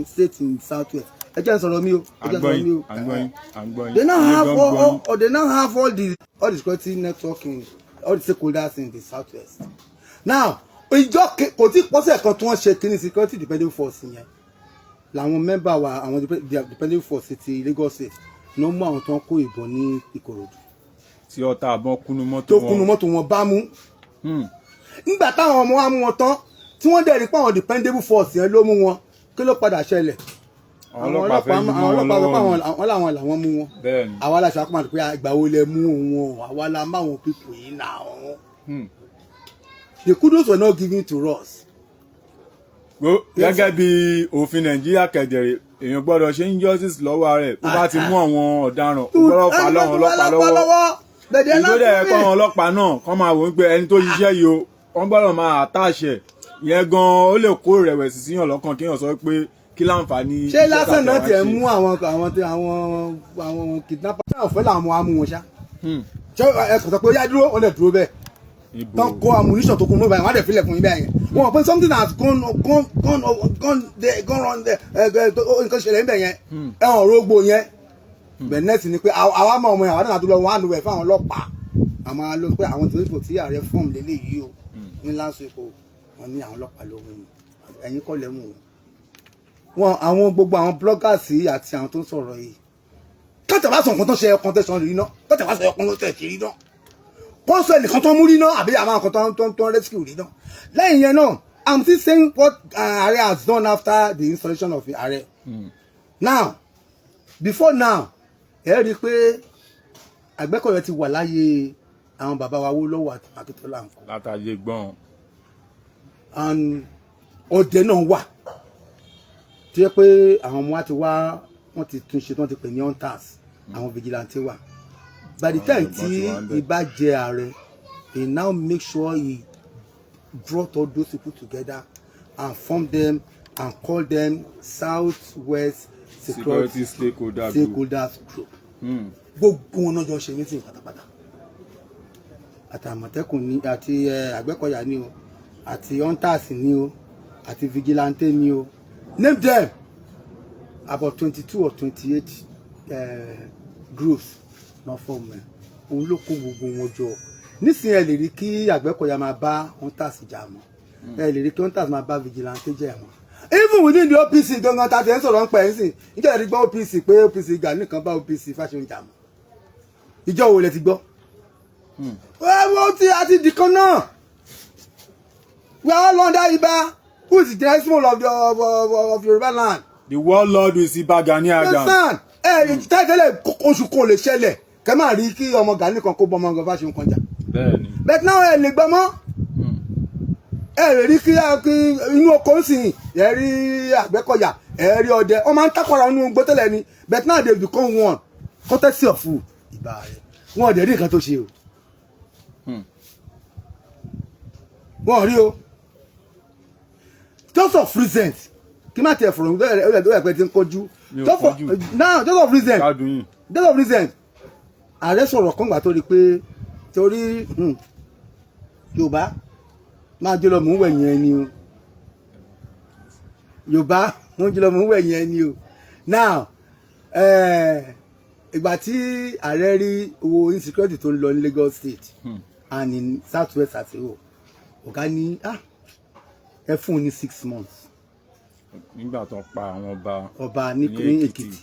state in south west. Ẹ jẹ́ n sọ̀rọ̀ mi o, ẹ jẹ́ n sọ̀rọ̀ mi o. À ń gbọ́ yín, à ń gbọ́ yín. They now Ilé have gan all, gbọ́ yín. all, they now have all the security networking, all the stakeholders in the southwest now. Ìjọ kò tí pọ́sẹ̀ kan tí wọ́n ṣe kíní security dependable force yẹn làwọn member wa, àwọn dependable force ti Lagos State ní wọ́n mú àwọn tó ń kó ìbọn ní Ìkòròdú Tí ọta àbọn kúnú mọ́tò tó wọn. kúnnu mọ́tò wọn bá mú. Nígbà táwọn ọmọ wa mú wọn tán, tí wọ́n dẹ̀ rí pé àwọn dependable force yẹn ló mú wọn, kí ló padà ṣẹlẹ̀? Àwọn ọlọ́pàá fẹ́ yí mọ́ Àwọn wọn ọlọ́pàá sọ pé lọ́wọ́ àwọn ni. àwọn làwọn làwọn mú wọn. Bẹ́ẹ̀ ni. Àwa aláṣọ akọ́mọ̀tò pé ìgbà wo lẹ mú wọn? Àwa la má wọn people yìí nà ọ́. The kudos were not given to us. Gẹ́gẹ́ bí òfin Nàìjíríà kẹ̀dẹ̀rẹ̀, èèyàn gbọ́dọ̀ ṣe injustice lọ́wọ́ rẹ̀. Tó bá ti mú àwọn ọ̀daràn, ó gbọ́dọ̀ fà lọ́wọ́ ọlọ́pàá lọ́wọ́. Ìtòdẹ̀ ẹ̀kọ́ àwọn ọlọ́pàá náà kọ́ máa wò ó pé ẹni tó ṣiṣẹ́ yìí o, wọ́n gbọ́dọ̀ máa àtàṣe ìyẹn gan-an. Ó lè kó ìrẹ̀wẹ̀sì síyàn lọ́kàn kéèyàn sọ pé kí láǹfààní Ṣé iṣẹ́ lásán náà tàbí tiẹ̀ wá ṣe. Mú àwọn kidnapper náà fẹ́ làwọn amú wọn ṣá. Ṣé ẹ kàn sọ pé ó yá dúró, wọ́n dẹ̀ dúró bẹ́ẹ̀? Ibo? Tán kó ammunition tó kún mọ́ báyìí, wọ́n á dẹ̀ filẹ̀ fún yín bẹ́ẹ̀ yẹn. Wọ́n pé something has gone gone gone gone there, gone on there. Ẹ ẹ nǹkan ṣẹlẹ̀ níbẹ̀ yẹn, ẹ hàn rógbò yẹn. Bẹ́ẹ̀ nẹ́ẹ̀sì ni pé àwa mọ̀ ọmọ yẹn, àwa náà tó lọ wọ́n á nu ẹ̀ fún àwọn ọlọ́pàá. Àmọ́ ló pé àwọn tó ń tí ààrẹ form lélẹ́yìí o ní lásìkò wọn ní àwọn ọlọ́pàá ló mú wọn, ẹ̀yin kọ́ lẹ́ mú wọn. Àwọn gbogbo àwọn bloggers yìí àti àwọn tó ń sọ̀rọ̀ yìí, kọ́tà bá sọ nǹkan tó ṣe ẹ̀kan tẹ̀sán rí náà, kọ́tà bá sọ ẹ̀kan tó tẹ̀ ṣe rí náà, kó sọ ẹnìkan tó ń mú rí náà, àbí àwọn kan tó ń rescue rí náà. Lẹ́yìn yẹn náà, I'm still saying what Ààrẹ has done after the installation of Ààrẹ. Now, before now, ẹ rí i pé Àgbẹ̀kọ̀yà ti wà láyé àwọn bàbá wa Awólọ́wọ̀ àti Akíntọ́lá nǹkan. Látàyè gbọ́n. And ọdẹ náà wà tó yẹ pé àwọn ọmọ wa ti wá, wọ́n ti tún ṣe tí wọ́n ti pè ní hunters, àwọn vigilante wà. By the time Àwọn tí ẹ̀gbọ́n ti wà ń bẹ̀. Ìbà jẹ ààrẹ, he now make sure he brought all those people together and form them and call them South West Security Stakeholder Group. Stakeholders Group. Gbogbo wọn náà jọ ṣe meeting pátápátá, àti Àmọ̀tẹ́kùn ní, àti Àgbẹ̀kọ̀yà ní o, àti hunters ní o, àti vigilante ní o, name them, about 22 or 28 groups náà form ẹ. Òun ló kó gbogbo wọn jọ. Nísìnyí, ẹ lè rí kí Àgbẹ̀kọ̀yà máa bá hunters jà mọ́, ẹ lè rí kí hunters máa bá vigilante jà mọ́. Even within the OPC gangan ta ti ẹ̀ ń sọ̀rọ̀ ń pẹ̀ ẹ́ sìn, níjọ́ ẹ̀ ti gbọ́ OPC pé OPC Gani kan bá OPC Fáṣẹ̀hùn jà mọ́? Ìjọ wo lẹ ti gbọ́? Ẹ wọ́n ti àti dìkan náà. We are all under Iba, who is the general of the of Yoruba land. The warlord is Ìbà Gani Adams. Understand? Ẹ tẹ́lẹ̀, oṣù kan ò lè ṣẹlẹ̀ kẹ́ máa rí kí ọmọ Gani kan kó bọ́ ọmọ Fáṣẹ̀hùn kan jà. Bẹ́ẹ̀ni. But now, ẹ lè gbọ́ mọ́. Ẹ lè rí kí inú oko ń sìn, ẹ rí Àgbẹ̀kọ̀yà, ẹ rí ọdẹ, wọ́n máa ń tákọ̀ra inú igbó tẹ́lẹ̀ ni, but now they become one, courtesy of who? Ìbà rẹ̀. Wọn ò dẹ̀ rí nǹkan tó ṣe o. Wọn ò rí o. Just of recent, kí má tiẹ̀ fọ̀rọ̀ ó yẹ pé ti ń kọjú. Mi ò Just for kánjú. Now, just of recent, Gbádùn yìí. just of recent, ààrẹ sọ̀rọ̀ kan gbà tó rí pé torí Yorùbá máa jẹ́ lọ mú wẹ̀yìn ẹni o, Yorùbá mú jẹ́ lọ mú wẹ̀yìn ẹni o. Now, ìgbà tí ààrẹ rí owó insecurity tó ń lọ ní Lagos State and in South West àti o, ọ̀gá ní, ah, ẹ fún un ní 6 months. Nígbà tó ń pa àwọn ọba ọba ní ní ní Èkìtì. Èkìtì,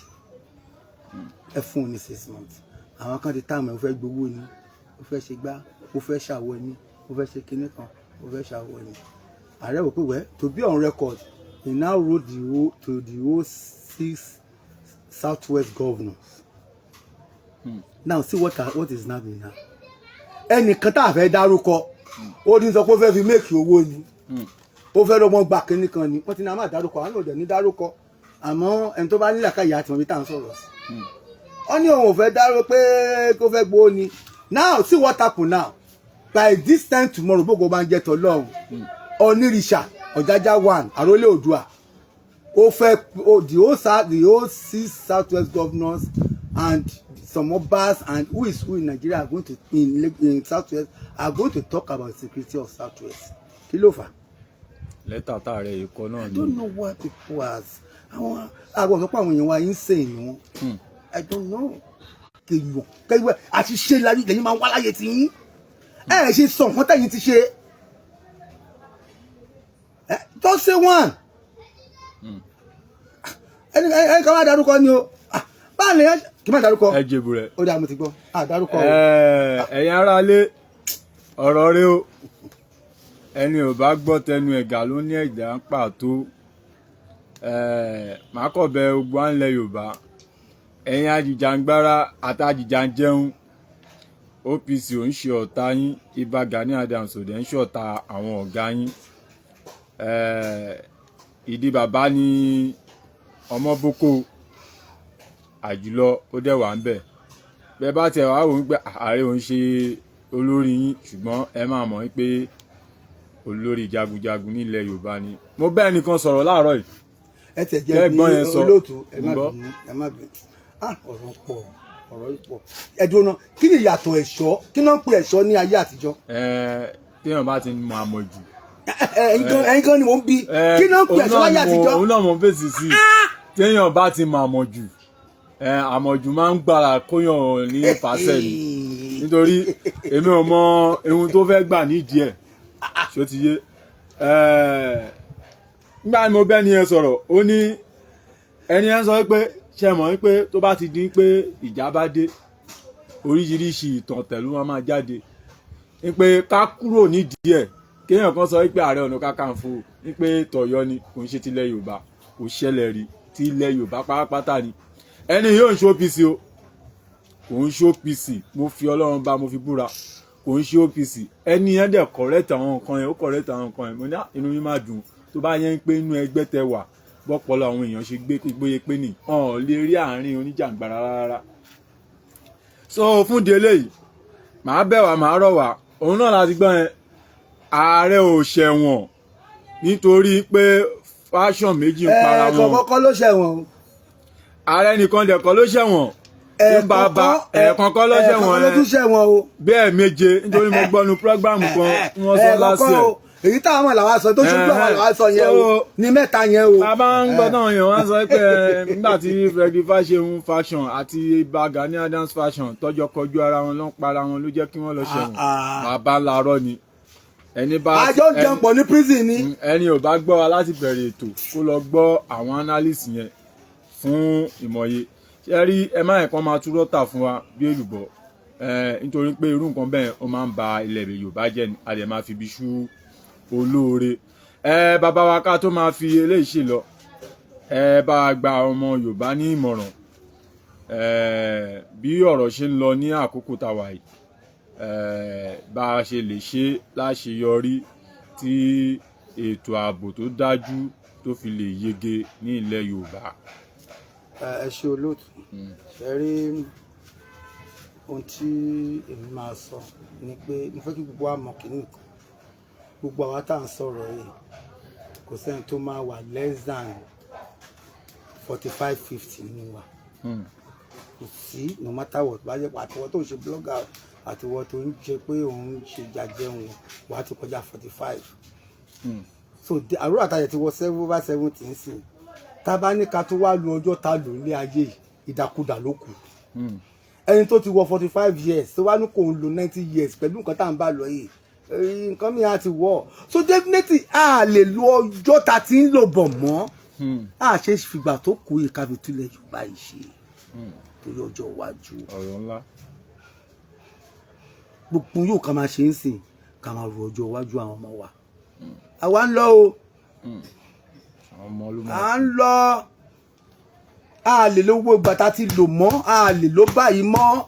ẹ fún un ní 6 months. Àwọn kan ti táàmù ẹ, ó fẹ́ gbowó ni, ó fẹ́ ṣe gbá, ó fẹ́ ṣàwọ ni, ó fẹ́ ṣe kinní kan, ó fẹ́ ṣàwọ ni. Ààrẹ wò pé, well, to be on record, he now wrote to the whole six Southwest governors. Now see what is happening now. Ẹnìkan tá a fẹ́ dárúkọ, ó ní sọ pé ó fẹ́ fi make owó ni, ó fẹ́ lọ́mọ gbà kínní kan ni. Wọ́n ti ní a máa dárúkọ, àwọn náà ò dẹ̀ ní dárúkọ, àmọ́ ẹni tó bá nílà káyà àti mọ̀bí tá à ń sọ̀rọ̀ sí. Wọ́n ní òun ò fẹ́ dárúkọ pé kó fẹ́ gbowó ni. Now see what happen now. By this time tomorrow, gbogbo máa ń jẹ́ tọ́lọ́run. Onírìṣà Ọ̀jájá one, Àrólé Oòduà, ó fẹ́ the whole six Southwest governors and some obas and who is who in Nigeria are going to in Southwest are going to talk about security of Southwest. Kí ló fà á? Lẹ́tà tá ààrẹ yìí kọ náà I ni. don't know why people are, àwọn àwọn sọ pé àwọn èèyàn wa insane ni wọn. I don't know. Kéèyàn kéèyàn àti ṣe láyé lẹ́yìn máa wá láyé tí yín, ẹ ṣe sọ nǹkan tẹ̀yìn ti ṣe. Ẹ just say one. Ẹni kan máa dárúkọ ni o. Ah, báà lè kí má dárúkọ. Ẹ jèbù rẹ. Ó dáa, mo ti gbọ́, à dárúkọ o. Ẹ̀yin aráalé, ọ̀rọ̀ rẹ o. Ẹni ò bá gbọ́ tẹnu ẹ̀gà ló ní ẹ̀gà ń pàtó. Màá kọ̀ bẹ gbogbo à ń lẹ Yorùbá, ẹ̀yin ajìjàngbara àti ajìjànjẹun. OPC ò ń ṣe ọ̀tá yín. Ìbà Gani Adams ò dẹ̀ ń ṣọ̀tá àwọn ọ̀gá yín. Ìdí bàbá ní ọmọ boko àjùlọ ó dẹ̀ wà ń bẹ̀. Bẹ́ẹ̀ bá tiẹ̀ wá wò ó pé ààrẹ òun ṣe olórí yín, ṣùgbọ́n ẹ máa mọ̀ pé olórí jagunjagun nílẹ̀ Yorùbá ni. Mo bẹ́ẹ̀ nìkan sọ̀rọ̀ láàárọ̀ yìí. Ẹ tẹ̀ jẹ́ Kẹ́gbọ́n bí yẹn sọ. Olóòtú, ẹ má Ń gbọ́. bínú, ẹ má bínú. Ah, ọ̀rọ̀ pọ̀, ọ̀rọ̀ yìí pọ̀. Ẹ dúró náà, kí ni ìyàtọ̀ ẹ̀ṣọ́? Kí náà ń pè ẹ̀ṣọ́ ní ayé àtijọ́? Téèyàn bá ti mọ àmọ̀ jù. Ẹ̀yin gan ni mò ń bi. Kí náà ń pè ẹ̀ṣọ́ láyé àtijọ́? Òun náà mo fèsì sí i. Téèyàn bá ti mọ àmọ̀ jù, àmọ̀jù máa ń gbára kóyàn ní fàṣẹ ni, nítorí èmi ò mọ ohun tó fẹ́ gbà nídìí ẹ̀. Ṣó ti yé? Nígbà tí mo bẹ́ ni yẹn sọ̀rọ̀, ó ní ẹni yẹn sọ pé, ṣe mọ̀ pé tó bá ti di pé ìjà bá dé, oríṣiríṣi ìtàn tẹ̀lú wọn máa jáde, ní pé ká kúrò nídìí ẹ̀. Kéèyàn kan sọ pé Ààrẹ Ọ̀nà Kakanfò ní pé tọ̀yọ́ ni, kò ń ṣe tilẹ̀ Yorùbá, kò ṣẹlẹ̀ rí. Ti ilẹ̀ Yorùbá pátápátá ni. Ẹni yóò ń ṣe OPC o, kò ń ṣe OPC. Mo fi Ọlọ́run bá mo fi búra, kò ń ṣe OPC. Ẹni yẹn dẹ̀ correct àwọn nǹkan yẹn, ó correct àwọn nǹkan yẹn. Mo ní, "Ah, inú mi máa dùn tó bá yẹn pé inú ẹgbẹ́ tẹ wà bọ́pọ̀lọ́ àwọn èèyàn ṣe gbé gbóye pé ní ọ̀n lè rí àárín oníjàngbara rárá." So fún di eléyìí, màá bẹ̀ wá, màá rọ̀ wá. Òun náà láti gbọ́ yẹn. Ààrẹ ò ṣẹ̀wọ̀n nítorí pé faction méjì ń para Ẹ̀ẹ̀kan wọn. kọ́kọ́ ló ṣẹ̀wọ̀n o. Ààrẹ nìkan dẹ̀kọ́ ló ṣẹ̀wọ̀n tí bàbá ẹ̀ẹ̀kan kọ́ ló ṣẹ̀wọ̀n. Ẹ̀ẹ̀kan ló tún ṣẹ̀wọ̀n o. Bẹ́ẹ̀ méje, nítorí mo gbọ́ nu program kan tí wọ́n sọ Ẹ̀ẹ̀kan last kọ́ year. o. Èyí táwọn ọmọ làwa sọ tó ṣojú àwọn làwa sọ yẹn o. Ní mẹ́ta yẹn o. Bàbá ń gbọ́ táwọn èèyàn wá sọ pé nígbà tí Freddy Fasehun faction àti Ìbà Gani Adams faction tọ́jọ́ kọjú ara wọn, ló ń para wọn, ló jẹ́ kí wọ́n lọ ṣẹ̀wọ̀n. Ah, ah. Bàbá làárọ̀ ni ẹni bá Àjọ ń jẹun pọ̀ ní prison ni. Ẹni ò bá gbọ́ wa láti bẹ̀rẹ̀ ètò, kó lọ gbọ́ àwọn analyst yẹn fún ìmọ̀ye. Ṣé rí, ẹ má ẹ̀kan máa tú rọ́tà fún wa bí èlùbọ́, nítorí pé irú nǹkan bẹ́ẹ̀ ó máa ń ba ilẹ̀ Yorùbá jẹ́ ni. A dẹ̀ máa fi ibi ṣú olóore. Bàbá wa, ká tó máa fi eléyìí ṣe lọ, ẹ bá wa gba ọmọ Yorùbá ní ìmọ̀ràn bí ọ̀rọ̀ ṣe ń lọ ní àkókò tá a wà yìí, bá a ṣe lè ṣe láṣeyọrí tí ètò ààbò tó dájú tó fi lè yege ní ilẹ̀ Yorùbá. Ẹ ṣe, olóòtú. Ṣe rí, ohun tí èmi máa sọ ni pé mo fẹ́ kí gbogbo wa mọ̀ kínní kan. Gbogbo àwa tá à ń sọ̀rọ̀ yìí, kò sẹ́ni tó máa wà less than 45, 50 nínú wa. Kò sí. No matter what, bá jẹ́ àtiwọ́ tó ń ṣe blogger, àtiwọ́ tó ń ṣe pé òun ń ṣe jàjẹun, wàá ti kọjá 45. So àrùn àtàyè ti wọ seven over 70 ń sìn. Tá a bá ní ká tó wá lu ọjọ́ tá a lò ní ayé yìí, ìdàkudà ló kù. Ẹni tó ti wọ 45 years tó wá ní kò ń lo 90 years pẹ̀lú nǹkan tá à ń bá lọ yìí, nǹkan mi á ti wọ̀. So definitely, a lè lo ọjọ́ tá a ti ń lò bọ̀ mọ́. A ṣe fìgbà tó kù yìí ká fi túlẹ̀ Yorùbá yìí ṣe torí ọjọ́ iwájú. Ọ̀rọ̀ ńlá. Gbogbo yóò ká máa ṣe ń sìn, ká máa ro ọjọ́ iwájú àwọn ọmọ wa. Àwa ń lọ o. Àwọn ọmọ ló À máa ń lọ. A lè lo owó ìgbà tá a ti lò mọ́, a lè lo báyìí mọ́.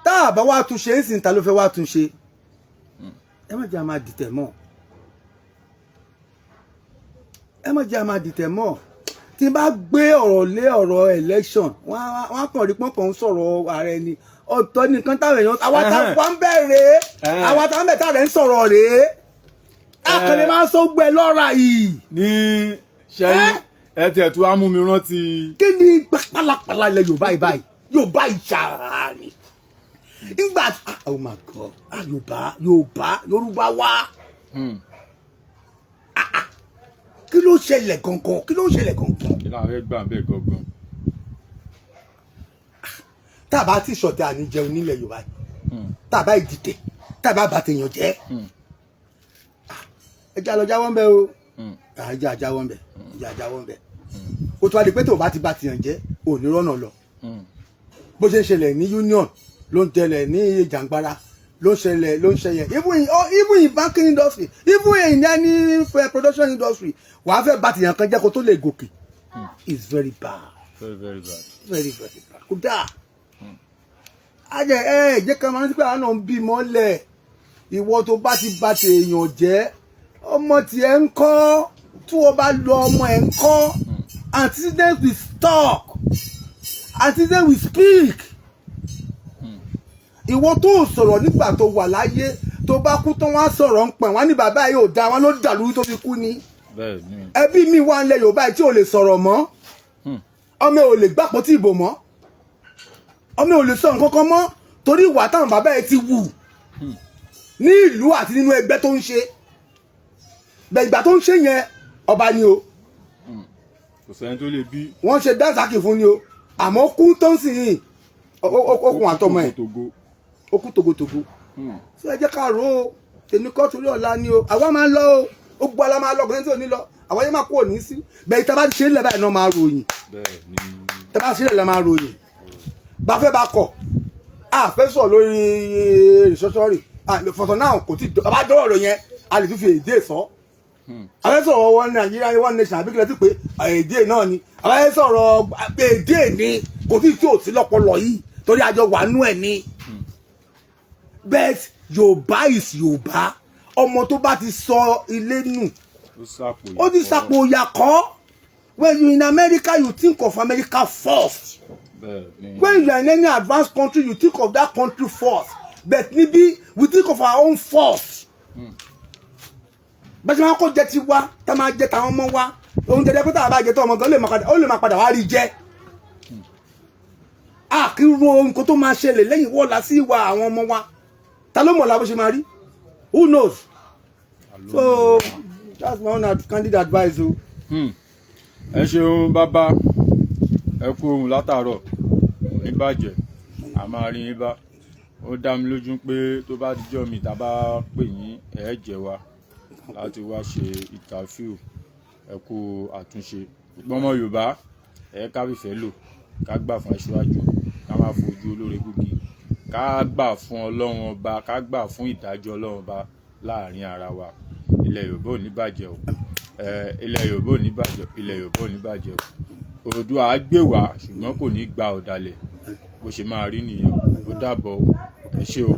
Tá a bá wá tún ṣe ń sìn, ta ló fẹ́ wá tún ṣe? Ẹ má jẹ́ a máa dìtẹ̀ mọ́, ẹ má jẹ́ a máa dìtẹ̀ mọ́. Tí n bá gbé ọ̀rọ̀ lé ọ̀rọ̀ election, wọ́n á kàn rí pọ́npọ́n ń sọ̀rọ̀ ààrẹ ni. Ọ̀tọ̀ nìkan táwọn èèyàn, àwa táwọn ń bẹ̀ rèé, àwa táwọn ń bẹ̀ táwọn ń sọ̀rọ̀ rèé, akànnì máa ń sọ gbẹ lọ́ra yìí. Ní ṣẹ́yìn, ẹ tiẹ̀ tún á mú mi rántí. Kí ni pálapàla ilẹ̀ Yorùbá yìí báyìí? Yorùbá ìjà ni nígbà, oh my God, ah, Yorùbá, Yorùbá, Yorùbá wá. Kí ló ṣẹlẹ̀ gangan? Kí ló ṣẹlẹ̀ gangan? Kí la fẹ́ gbà bẹ́ẹ̀ gangan? Tá a bá ti ṣọ̀tẹ̀, àní jẹun nílẹ̀ Yorùbá yìí. Tá a bá ìdìtẹ̀, tá a bá bàtẹ̀yàn jẹ́, ẹ jẹ́ àlọ́ jáwọ́ ń bẹ́ o. Ẹ jẹ́ àjáwọ́ ń bẹ́, ẹ jẹ́ àjáwọ́ ń bẹ́. Ó tún wá di pé tó o bá ti bàtẹ̀yàn jẹ́, ò ní rọ́nà lọ. Bó ṣe ń ṣẹlẹ̀ ní union ló ń tẹlẹ̀ ní jàǹgbara, ló ń ṣẹlẹ̀, ló ń ṣẹlẹ̀ even in banking industry, even in any production industry. Wàá fẹ́ bàtẹ̀yàn kan jẹ́ kó tó lè gòkè. It's very bad. Very, very bad. Very, very bad. Kò dáa. Ajẹ ẹ jẹ́ ká máa rántí pé àwọn náà ń bímọ lẹ̀. Ìwọ tó bá ti ba tèèyàn jẹ́, ọmọ tiẹ̀ ń kọ́. Tí wọ́n bá lọ, ọmọ ẹ̀ ń kọ́. Antecedent will talk, antecedent will speak. Ìwọ tó sọ̀rọ̀ nígbà tó wà láyé, tó bá kú tán, wọ́n á sọ̀rọ̀ ń pẹ̀ wọ́n á ní bàbá yìí ò dáa, wọ́n ló dàlú tó fi kú ni. Bẹ́ẹ̀ ni. Ẹbí mi wà ń lẹ Yorùbá yìí tí ò lè sọ̀rọ̀ mọ́. Ọmọ ẹ ò lè gbàpọ̀ tí ìbò mọ́, ọmọ ẹ ò lè sọ nǹkan kan mọ́, torí ìwà táwọn bàbá ẹ ti wù ní ìlú àti nínú ẹgbẹ́ tó ń ṣe bẹ́ẹ̀. Ìgbà tó ń ṣe yẹn, ọba ni o. Kò sẹ́ni tó lè bí. Wọ́n ṣe dánsákì fún ni o, àmọ́ kú tó ń sìn yìí, okùn àtọmọ ẹ̀. Togo. Ó kú togotogo. Ṣé ẹ jẹ́ ká rò ó? Tèmi kọ́, torí ọ̀la ni o. Àwa máa ń lọ o, ó gbọ́ ala máa lọ, kò sẹ́ni tí ò ní lọ. Àwa yẹn máa kú òní sí bẹ́ẹ̀. Tá a bá ṣe é lẹ̀ báyìí náà máa ròyìn. Bẹ́ẹ̀ ni. Tá a bá ṣe é lẹ̀ máa ròyìn. Bá fẹ́ bá kọ̀, a fẹ́ sọ̀ lórí restructuring fọ̀tọ̀ náà, kò tí a bá dọ́rọ̀ rẹ̀ yẹn, a lè tún fi èdè sọ. A fẹ́ sọ̀rọ̀ one Nigeria, one nation, àbí kílẹ̀ tí pé èdè náà ni a fẹ́ sọ̀rọ̀, èdè ni kò tí ò sí lọ́pọlọ yìí, torí àjọ wà nú ẹ̀ ni. But Yorùbá is Yorùbá. Ọmọ tó bá ti sọ ilé nù, Ó sàpò. ó ti sàpò ìyàkọ́. When you in America, you think of America first. Bẹ́ẹ̀ ni. When you are in any advanced country, you think of that country first. But níbí, we think of our own first. Bẹ́ẹ̀ tí wọ́n kó jẹ ti wa, tá máa jẹ tàwọn ọmọ wa, oúnjẹ jẹ pé tá a bá jẹ tó, ọmọ gan lè máa padà, ó lè máa padà wá rí jẹ. A kì í ro nǹkan tó máa ṣẹlẹ̀ lẹ́yìn wọ́ọ̀la sí ìwà àwọn ọmọ wa. Ta ló mọ̀ la bó ṣe máa rí? Who knows? So that's my own candid advice o. Ẹ ṣeun bàbá, ẹ kú ohun látàárọ̀, kò ní bàjẹ́, a máa rí yín bá. Ó dá mi lójú pé tó bá dijọ́ mi tá a bá pè yín, ẹ jẹ́ wa láti wá ṣe interview. Ẹ kú àtúnṣe. Gbogbo ọmọ Yorùbá, ẹ ká fìfẹ́ lò, ká gbà fún aṣíwájú, ká má fojú olóore gúgi, ká gbà fún Ọlọ́run Ọba, ká gbà fún ìdájọ́ Ọlọ́run Ọba láàrin ara wa. Ilẹ̀ Yorùbá ò ní bàjẹ́ o. Ilẹ̀ Yorùbá ò ní bàjẹ́, ilẹ̀ Yorùbá ò ní bàjẹ́ o. Oòduà á gbè wá, ṣùgbọ́n kò ní gba ọ̀dàlẹ̀. Bó ṣe máa rí nìyẹn. Ó dàbọ̀ o, ẹ ṣé o.